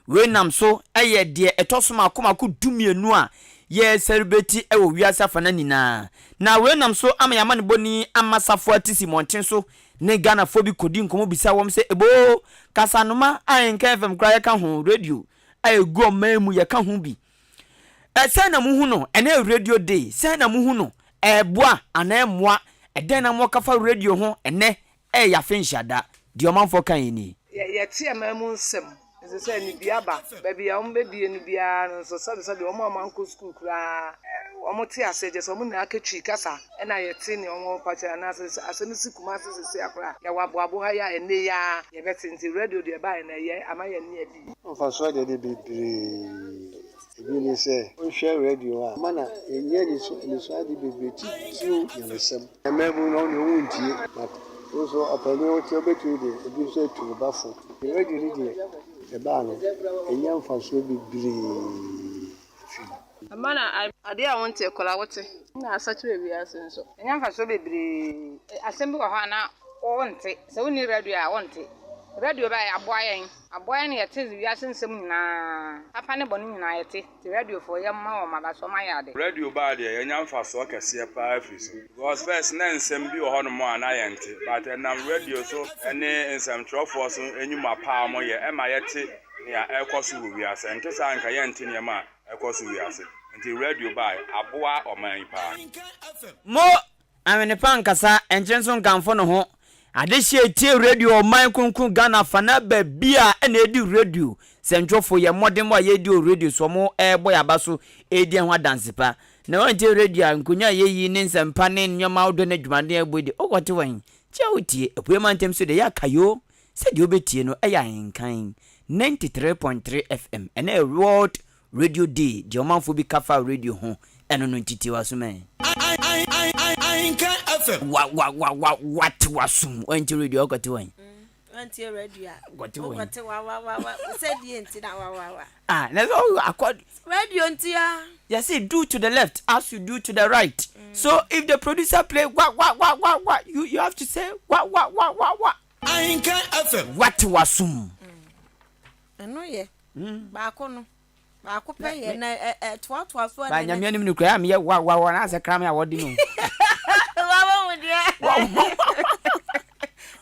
Wei nam so yɛ deɛ ɛtɔ so mako mako dumienu a yɛresɛlebreeti wɔ wiase afanan nyinaa. Na wei nam so ama yɛn amanebɔni Ama Safoa Tisi mmɔnten so ne Ghanafoɔ bi kɔdi nkɔmmɔ bisa wɔn sɛ, Eboo, kasanoma a Nka FM koraa yɛka ho, radio a ɛgu ɔman mu yɛka ho bi. Ɛ, sɛn na mohu no? Ɛnnɛ yɛ radio day. Sɛn na mohu no? Ɛreboa anaa ɛmmoa? Ɛdɛn na moka fa radio ho ɛnnɛ? Ɛyɛ afe nhyiada. Deɛ ɔmanfoɔ kaeɛ nie. Yɛ yɛte aman mu nsɛm, ɛsɛ sɛ anibue aba. Baabi a wɔbɛbue no biara no nso, sɛbesɛbe wɔn a wɔankɔ sukuu koraa, wɔte aseɛ, kyerɛ sɛ wɔn nyinaa ka Twi kasa, ɛna yɛte nea wɔpa kyerɛ. Anaasɛ sɛ asɛm si Kumasi seesei ara koraa a, yɛwɔ aboabo ha yi a, ɛnnɛ yi ara yɛbɛte. Nti radio deɛ ɛbaeɛ no, ɛyɛ, ama yɛn ani abue. Mfasoɔ deɛ deɛ bebree. Ebi ne sɛ, wohwɛ radio a, ɛma na yɛnya anisoade bebree titiriw nyamesɛm. Mmabun no wɔn deɛ wɔn ntie but wo nso ɔpanin wote wobɛtumi de ebi nso atu wo ba fo. Radio no deɛ ɛbaa no ɛnya mfasoɔ bebree firi mu. Ɛma na adeɛ a wonte koraa wote. Ɛna asakyera wiase nso. Ɛnya mfasoɔ bebree. Asɛm bi wɔ hɔ a na wonte. Sɛ wonni radio a wonte. Radio baeɛ aboa yɛn. Aboa yɛn na yɛte wiase nsɛm nyinaa. Papa ne bɔne nyinaa yɛte. Nti radiofoɔ yɛmma wɔn aba so wɔayɛ ade. Radio baa deɛ yɛnya mfasoɔ kɛseɛ paa firi so because first na nsɛm bi wɔ hɔ nom a na yɛnte but ɛnam radio so ne nsɛmtwerɛfoɔ so nnwuma pa a wɔyɛ ɛma yɛte nea ɛrekɔ so wɔ wiase ɛnte saa nka yɛnte nneɛma a ɛkɔ so wiase nti radio baa aboa ɔman yi paa. Mo Amene pa nkasa, nkyere nso nkamfo ne ho. Adehyeɛ etie radio ɔman kronkron Ghana afanaa baabi a ɛna edi radio sɛntwerɛfoɔ yɛ mmɔdenbɔ a yɛredi wɔ radio so wɔn ɛrebɔ yɛn aba so redi ɛho adanse pa. Na wɔntie radio a nkonya a yɛyi ne nsɛmpa ne nneɛma ahodoɔ ne adwumaden a yɛbɔ yi deɛ wokɔte wɔn kyɛ a wotie. Apueɛ mantam so deɛ yɛ akayoo sɛ deɛ wobɛtie no ɛyɛ Ahenkan 93.3 FM ɛnɛ yɛ World Radio Day, deɛ ɔmanfoɔ bi ka fa radio ho, ɛno no nti tie w'asom ɛ. Ahenka FM. Wa wa wa wa wate w'asom, wantie radio a wokɔte wɔn? Wantie radio a wokɔte wɔn? Wokɔte wa wa wa wa sɛ deɛ nti na wa wa wa. Ah, na sɛ akɔ. Radio nti a. Yɛse do to the left as you do to the right. So if the producer play wa wa wa wa wa, you you have to say wa wa wa wa wa. Ahenka FM. Wate w'asom. Ɛno yɛ. Baako no. Baako pɛ yɛ na ɛtoatoa so. Ba nyame anim no kura a meyɛ wa wa wa na asɛ krame a wɔde no. Wa wa wo deɛ.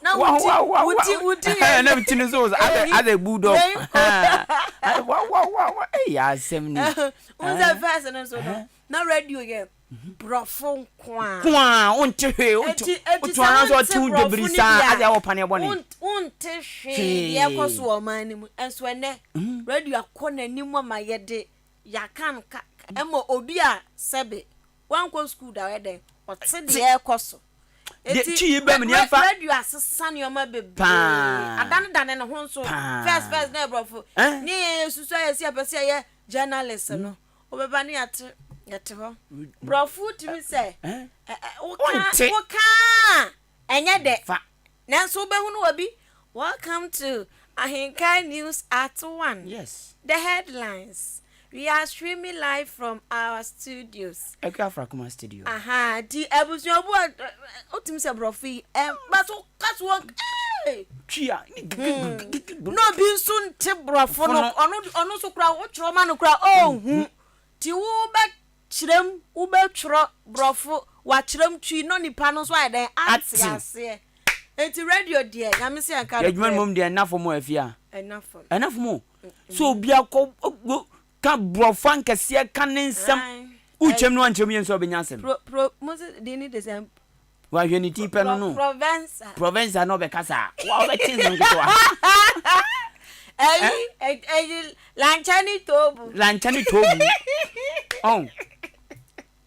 Na wuti wuti wuti yɛ. Na ti no so asɛ asɛ bulldog. Wa wa wa wa ɛyɛ asɛm ni. Wosɛ fɛs no so no na radio yɛ. Borɔfo nko ara. Nko ara, wonte hwee, woto Enti, enti woto sɛ ara sɛ wonte ɔte wo borɔfo dwabiri no bi saa a, ade a wɔpa ne bɔne. won- wonte hwee deɛ ɛkɔ so wɔ ɔman no mu. Nso ɛnnɛ, radio akɔ n'anim ama yɛde yɛaka no ka ɛma obi a sɛbe wankɔ sukuu da ɔyɛ dɛn ɔte deɛ ɛkɔ so. Deɛ Enti twi yi bɛ mu ra- ne ra- yɛmfa radio asesa nneɛma bebree. paa Adanedane ne ho nso. paa. First first na ɛyɛ borɔfo. Eh? Ne yɛn yɛsusu a yɛsi yɛpɛ sɛ yɛyɛ journalist no. Wobɛba ne yɛate yɛte hɔ. Borɔfo tumi sɛ woka woka a ɛnyɛ dɛ. Nanso wobɛhunu obi welcome to Ahenkan News at one. Yes. The headlines. We are streaming live from our studios. Akua Afrakoma studio. Aha, nti abusua obu a wotumi sɛ borɔfo yi ɛ but woka so wɔn ee. Twia. Na obi nso nte borɔfo no ɔno ɔno nso kora wotwerɛ ma no kora ɔnhu nti wobɛkyerɛm wobɛtwerɛ borɔfo wakyerɛm twi na nipa no nso ayɛ dɛn ate aseɛ nti radio deɛ nyame sɛ yɛnka no adwuma no mmom deɛ ɛna fam afie a ɛna fam ɛna fam o so obi akɔ ka borɔfo ankɛseɛ ka ne nsɛm wokyɛm no wankyerɛm yɛ nso ɔbɛnya asɛm pro pro mo se din ne de sɛn Wahwɛ ne ti pɛ no no. Provenza. Provenza na ɔbɛkasa a, wa ɔbɛte nsɛm ketewa. Ɛyi ɛyi lankyɛne toobu. Lankyɛne toobu. Ɔn.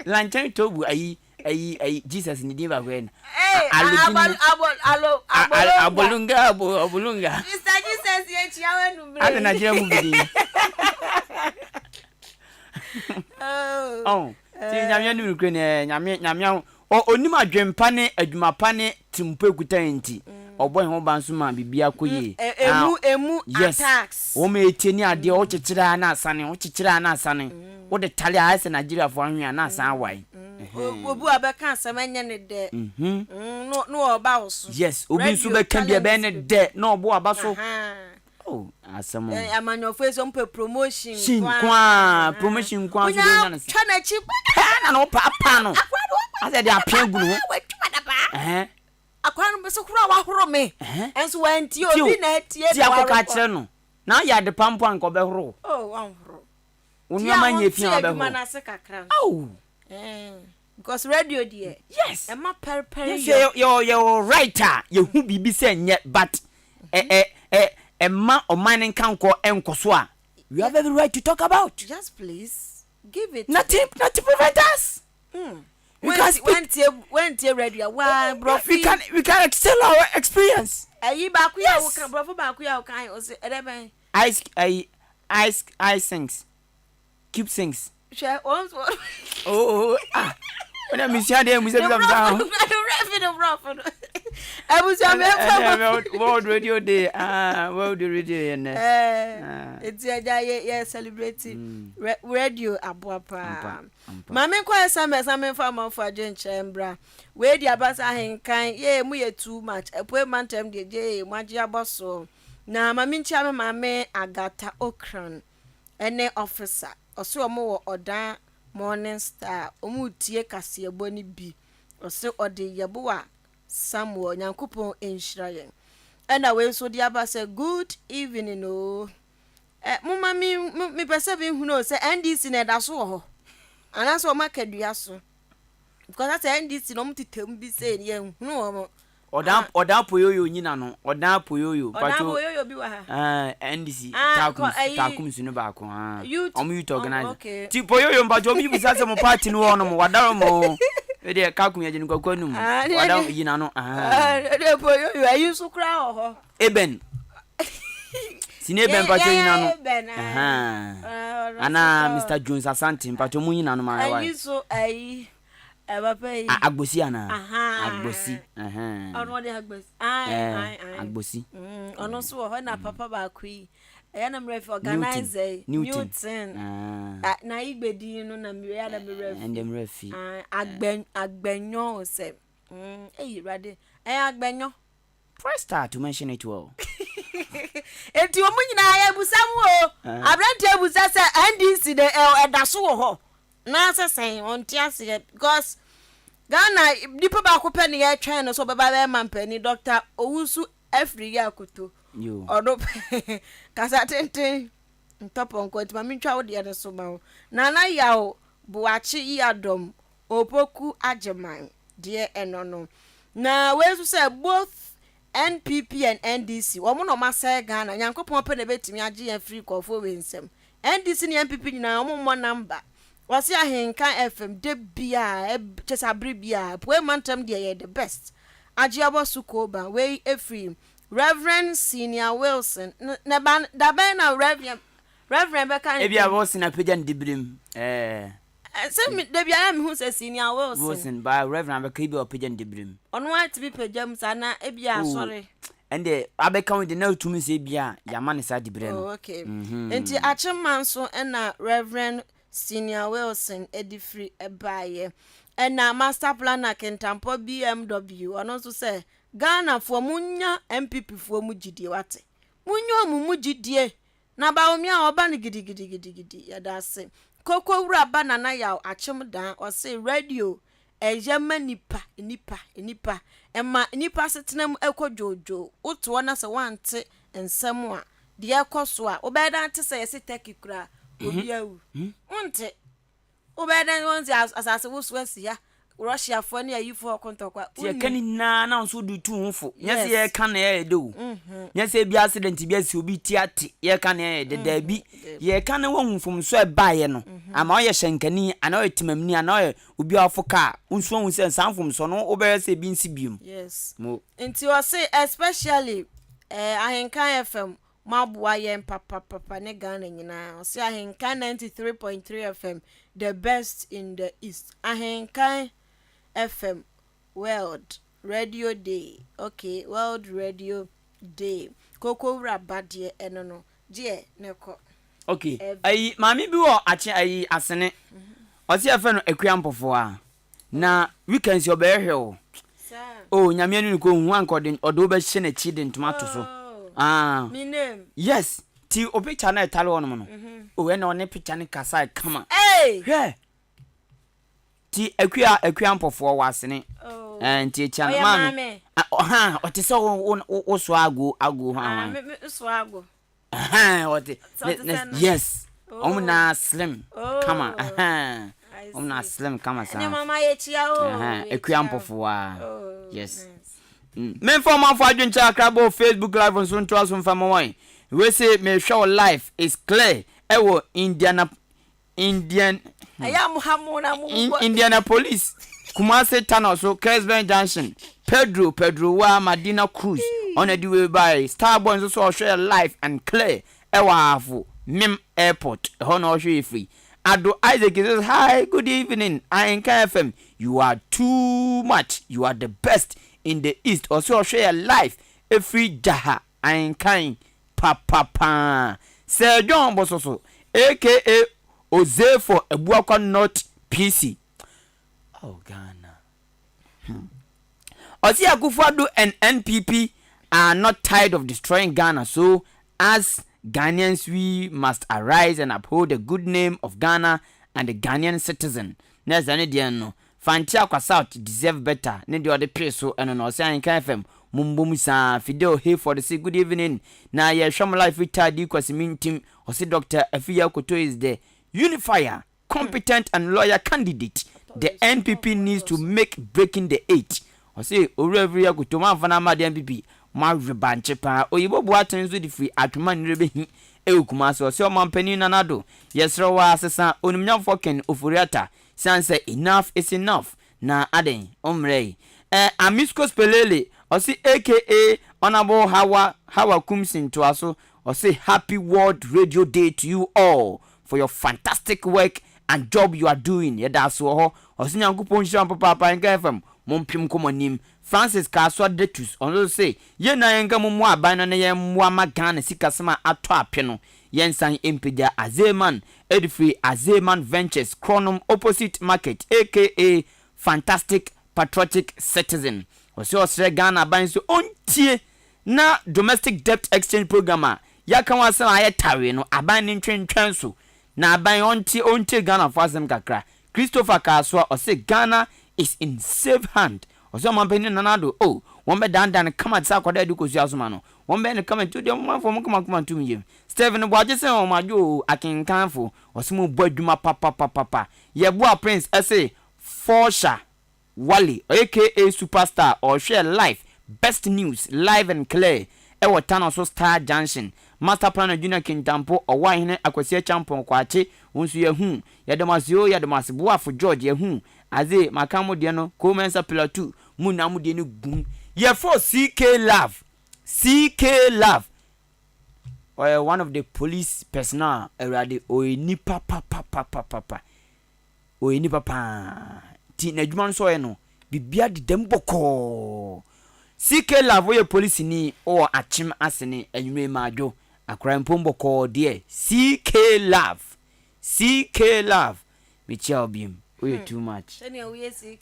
Lankyɛne toobu ayi. Ayi ayi Jesus ne din baako yɛ no. Hey, Alodin. Abo alo abolonga. Abolonga abo abolonga. Mr Jesus yɛ kyia wɔ anumere. Adi na kyerɛ mu bi din. Oh, ti nyame anim nokure ne nyame nyame aho onim adwempa ne adwuma pa ne tirimpo ekuta yɛn nti ɔbɔ yɛn ho ban so ma biribi akɔ yie. Emu emu yes attacks. Wɔn a etie ne adeɛ wokyekyere a na asane wokyekyere a na asane wode tale a ayɛ sɛ Nigeriafoɔ ahwe a na asan awae. Obi a ɔbɛka asɛm ɛnyɛ ne dɛ na ɔba wo so. Yes obi nso bɛka bi ɛbɛyɛ ne dɛ na ɔbɔ aba so. Oh asɛm o. Amanyɔfoɔ yi sɛ wɔn pɛ promotion nko ara. Nko ara promotion nko ara nso bɛnya no. Twa n'akyi. Pɛɛ na na ɔpaapaa no. Asɛ de apea gu ne ho. Watwa daba. Akwadaa no bɛsɛ horo a wahoro me. Nso wantie obi na atie na warekɔ. Ti akɔka akyerɛ no. Na ayɛ ade pa mpo anka ɔbɛhoro. Oh wanhoro. Wo nneɛma nyɛ fi a ɔbɛhoro. Ti a wɔnte adwuma no ase kakra nso. Oh. Because radio deɛ. Yes. Ɛma pɛrepɛre yɔ. Yes yɛ yɛ wɔ right a yɛhu biribi sɛ nyɛ but ɛ ɛ ɛ ɛma ɔman no nkankɔ nkɔ so a we have every right to talk about. Just please give it. Nothing nothing prevent us. Mm. We can speak. Wentie wentie radio wa brɔfo We can we can excel our experience. Ɛyi baako yɛ awoka brɔfo baako yɛ awoka ayi ɔsɛ ɛdɛ bɛn. Ice ayi ice ice sinks. Keep sinks. Hwɛ wɔn so. Oh, oh, ah. Wọ́n náà mi sua deɛ musa bisa bisa ho. Rẹ́fì ni brɔfo no. Abusua mi nfa ma. World Radio Day ah World Radio yɛ nɛ. Ɛɛ eti ɛgya yɛ yɛ celebrate mm. radio aboa paa. Maame nkɔ SMS na mi nfa amanfo adwenkyerɛ mbra. Wei di abasa ahenkan yee mu yɛ too much. Apue mantam deɛ gyee mu agye abɔ soɔ. Na maame nkyia me maame Agatha Okran. Ɛne officer ɔse ɔmo wɔ ɔdan morning star ɔmo retie kaseɛbɔ no bi ɔse ɔde Yeboah Samuel Nyankopɔn nhyira yɛn ɛna wei nso de aba sɛ good evening oo ɛ moma me mepɛ sɛ me hunu o sɛ NDC na ɛda so wɔ hɔ anaasɛ ɔmo aka dua so because asɛ NDC na ɔmo tetɛ mu bi sei yɛn hunu wɔn. Ɔdan ɔdan poyoyo nyina no ɔdan poyoyo. Ɔdan poyoyo bi wɔ ha. Ɛɛ NDC ah, takum kɔ, takum su no baako ah. Youth Ɔmo youth organizer. Okay. Ti poyoyo mpacho obi bisa sɛ mo party no wɔ no mo wadaro mo. Ɛdeɛ kakum yɛ gyene kwaku anum. Ah, Wadaro yina no ah. Ɛdeɛ poyoyo ayi nso koraa wɔ hɔ. Eben. Sini Eben mpacho yina no. Eben ah. Ana Mr Jones Asante mpacho mo yina no ma. Ayi so ayi. Eh, papa yi. A Agbosi anaa? Ahaa. Agbosi. Ɛhɛn. Ɔno ɔde Agbosi. Ae, Eh, ae, ae. Agbosi. Mm, ɔno nso wɔ hɔ na papa baako yi. Ɛyɛ na mmerɛ fi organizer yi. Newton. Newton. Ah. Ah, na Igbe din no na mmerɛ na mmerɛ fi. Ɛnde mmerɛ fi. Ah, Agbɛ Agbɛnyɔ sɛ. Mm, eyi Awurade. Ɛyɛ Agbɛnyɔ. Press star to mention it well. Enti wɔn nyinaa yɛbusa mu o. Aberanteɛ busa sɛ NDC de ɛda so wɔ hɔ na sɛ sɛn ɔnte aseɛ because Ghana nipa baako pɛ ne yɛtwɛn no sɛ ɔbɛba bɛyɛ mampanin Dr. Owusu Afriyie Akoto ɔno pɛ kasa tenten ntɔ pɔnkɔ nti ma mentwa wo deɛ no so ma wo Nana Yaw Boakye Yiadom Opoku Agyeman deɛ ɛno no. Na wei nso sɛ both NPP and NDC wɔn na wɔn asɛe Ghana Nyankopɔn pɛ na ɛbɛtumi agye yɛn afiri nkurɔfoɔ wei nsam. NDC ne NPP nyinaa wɔn mmɔ number. Wɔse Ahenka FM da biara kyɛ sɛ abere biara Apuei mantam deɛ yɛ the best. Agye abɔ so kooba wei ɛfiri Rev. Senior Wilson na ba dabɛn na Rev. Rev. bɛka ne Ebia Wilson apagya ne diberem ɛɛ. Sɛ me da biara mehu sɛ Senior Wilson. Wilson ba Reverend abɛka ebi a ɔpagya ne diberem. Ɔno ara tumi pagya mu saa na ebi a asɔre. Ɛnde abɛka wo de na otumi sɛ ebi a yɛama no saa diberɛ no. Oh okay. Nti Akyemma nso na Reverend Senior Wilson de firi baeɛ. Ɛna Master Planner Kintampɔ BMW ɔno nso sɛ Ghanafoɔ monnya NPP foɔ mu gyidie wate. Monnya wɔn mu gyidie. Na Bawumia a ɔba no gidigidigidigidi yɛdase. Koko wura ba Nana Yaw Akyem Daa ɔse radio ɛyɛ ma nipa nipa nipa ɛma nipa asetena mu ɛkɔ dwoodwoo wote hɔ na sɛ woante nsɛm a deɛ ɛkɔ so a wobɛyɛ dɛn ate sɛ yɛse Turkey koraa obi awu wonte wobɛyɛ dɛn wɔn sɛ asase woso asi ha. Russiafoɔ ne ayifoɔ ɔko ntɔkwa. Nti yɛka ne nyinaa na nso wode tu ho fo. Nyɛ sɛ Yes. yɛka na ɛyɛ dɛ o. Nyɛ sɛ ebi accident bi asi obi ti ate yɛka na ɛyɛ dɛ. Daabi. Yɛka na woahu mfomso a ɛbaeɛ no ama woyɛ hyɛnkani anaa woyɛ temamni anaa woyɛ obi a wafo kaa wo nso woahu sɛ saa mfomso no wobɛyɛ sɛ ebi nsi biom. Yes. Mo. Nti ɔse especially eh, Ahenkan FM moaboa yɛn papapapa ne Ghana nyinaa. Ɔse Ahenkan 93.3 FM the best in the east. Ahenkan FM world radio day okay world radio day. Koko wura ba deɛ ɛno no gyeɛ ne kɔ. Okay ayi maame bi wɔ akye ayi asene ɔse yɛfrɛ no Akua Mpɔfoa Na weekends yi ɔbɛyɛ hwɛ o. Oh nyame ani no kɔ hu anka ɔde ɔde wo bɛhyɛ n'akyi de ntoma ato so. Ah. Me name. Yes. Ti o picture na ɛtale hɔ nom no. Oh ɛna ɔne picture no kasa kama. Hey. Hwɛ. Ti akua akua mpɔfoɔ wɔ asene. Oh. Eh nti ekyia no Ɔyɛ maame. maame. Ah ɔha ɔte sɛ wo wo wo so ago ago hwan Ah hwan. me me so ago. Ahaa ɔte Sɛ ne ɔte ne sɛ no. yes wɔn Oh. na slim kama Oh. ahaa I wɔn na see. slim kama Ɛne saa mama yɛkyia o. ahaa akua Yɛkyia o. mpɔfoa Oh, yes nice. Mm. Memfa ɔmanfo adwenkyerɛ akra bɔ Facebook live nso ntoa so mfa ma wɔn. Wei se mehwɛ wo live is clear ɛwɔ Indiana Indian Ɛyɛ a mo ha mo na mo In bɔ. Indianapolis, Kumasi Tunnel so, Kesben Junction, Pedro Pedro Wa Madina Cruz, ɔna di wei bae. Starboy nso so ɔhwɛ yɛ live and clear ɛwɔ Ahafo Mem Airport, ɛhɔ na ɔhwɛ yɛ firi. Ado Isaac nso hi, good evening, Ahenka FM, you are too much, you are the best in the East. Ɔse ɔhwɛ yɛ live ɛfiri Jaha, Ahenkan papa paa. Sir John Bososo aka Oze for Abuakwa North PC. Oh Ghana. Hmm. Ɔse Akufo-Addo and NPP are not tired of destroying Ghana so as Ghanaians we must arise and uphold the good name of Ghana and the Ghanaian citizen. Na ɛsɛ ne deɛ no Fante Akwa South deserve better ne deɛ ɔde pee so ɛno no ɔse Ahenkan FM mombom saa Fidel Hayford se good evening na yɛhwɛ mo live firi Taadi Kwasimi Ntim ɔse Doctor Afriyie Akoto is the unifier, competent and loyal candidate the NPP needs to make breaking the eight ɔse Owura Afriyie Akoto moamfa no amma adeɛ NPP moawe bankye paa Oyibo Boateng nso de firi Atwoma Nnirebehi ɛwɔ Kumasi ɔse Ɔmanpanin Nana Addo yɛsrɛ wo ara sesa Onimnyamfoɔ Ken Ofori-Atta Siane sɛ enough is enough na adɛn ɔmmrɛ yi eh Amiscos Pelele ɔse aka Honourable Hawa Hawa Kumsin toaso ɔse happy world radio day to you all for your fantastic work and job you are doing yɛdaase wɔ hɔ ɔse Nyankopɔn nhyira mo papaapa Nka FM mompem nkɔ mo anim Francis Kasoa Datus ɔno nso se yɛn nyinaa yɛnka mu mmoa aban no na yɛmmoa ma Ghana sikasɛm a atɔ ape no yɛnsan mpagya Azeman Ɛde firi Azeman Ventures, Kronom opposite market aka Fantastic Patriotic Citizen. Ɔse ɔsrɛ Ghana aban sɛ ɔntie na Domestic Debt Exchange Programme a yɛaka ho asɛm a ayɛ tawee no aban no ntwentwɛn so na aban ɔnte ɔntie Ghanafoɔ asɛm kakra. Christopher Kasoa ɔse Ghana is in safe hand. Ɔse ɔmanpanin Nana Addo oh wɔn bɛdandan no kama te sɛ akwadaa a yɛde kosua asoma no. Wɔn bɛyɛ no kama nti wodeɛ momma mfa wɔn koma koma ntom yam. Stephen Boakye sɛ wɔn adwo oo akenkanfo ɔse mo bɔ adwuma papapapapa Yɛboa Prince ɛse Forsha Wale ɔyɛ KA super star ɔhwɛ live best news live and clear ɛwɔ Tano so star junction Master planner Junior Kintampo Ɔwɔahene Akwasi Acheampong Kwakye wo nso yɛhu yɛda mo ase oo yɛda mo ase Boafo George yɛhu adze maka mo deɛ no Koo Mensah Pillar 2 mo nyinaa mo deɛ no gum Yɛfrɛ CK Love CK Love Ɔyɛ one of the police personnel a awurade ɔyɛ nipa papapapapa ɔyɛ nipa paa nti n'adwuma no sɛ ɔyɛ no bibia deda mu bɔkɔɔ CK love woyɛ polisini wowɔ akyem asene anwummerɛ madwo akora mpom bɔkɔɔ deɛ CK love CK love mekyia wo biom woyɛ too much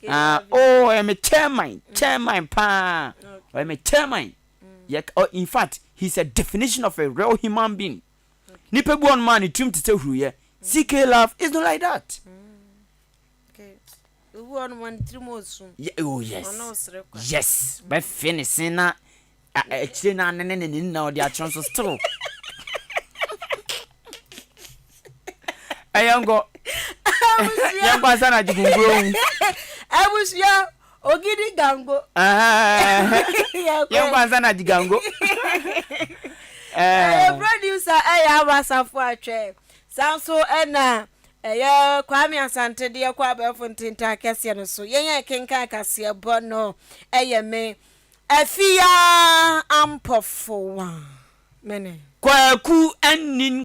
ah oh ɔyɛ me chairman chairman paa ɔyɛ me chairman Yɛ oh, in fact, he's a definition of a real human being. Nipa bi wɔ nom a ne tirim te sɛ huruyɛ. CK love is not like that. Yeah, oh yes. Yes. Bɛfe ne se na akyire na anene ne ne nna ɔde akyerɛ nso still. Ɛyɛ nkɔ. Yɛnkɔ ansa na agye kunkuro hu. Abusua Ogidi Gango. Yɛn kɔ ansa na Jigango. Ɛyɛ producer ɛyɛ Aba Asafo Atwɛ. Saa nso ɛna ɛyɛ Kwame Asante deɛ kɔ abɛɛfo ntentan kɛseɛ no so. Yɛn a ɛkenkan kaseɛbɔ no ɛyɛ me Afia Ampɔfowa. Mene. Kwaku Anin.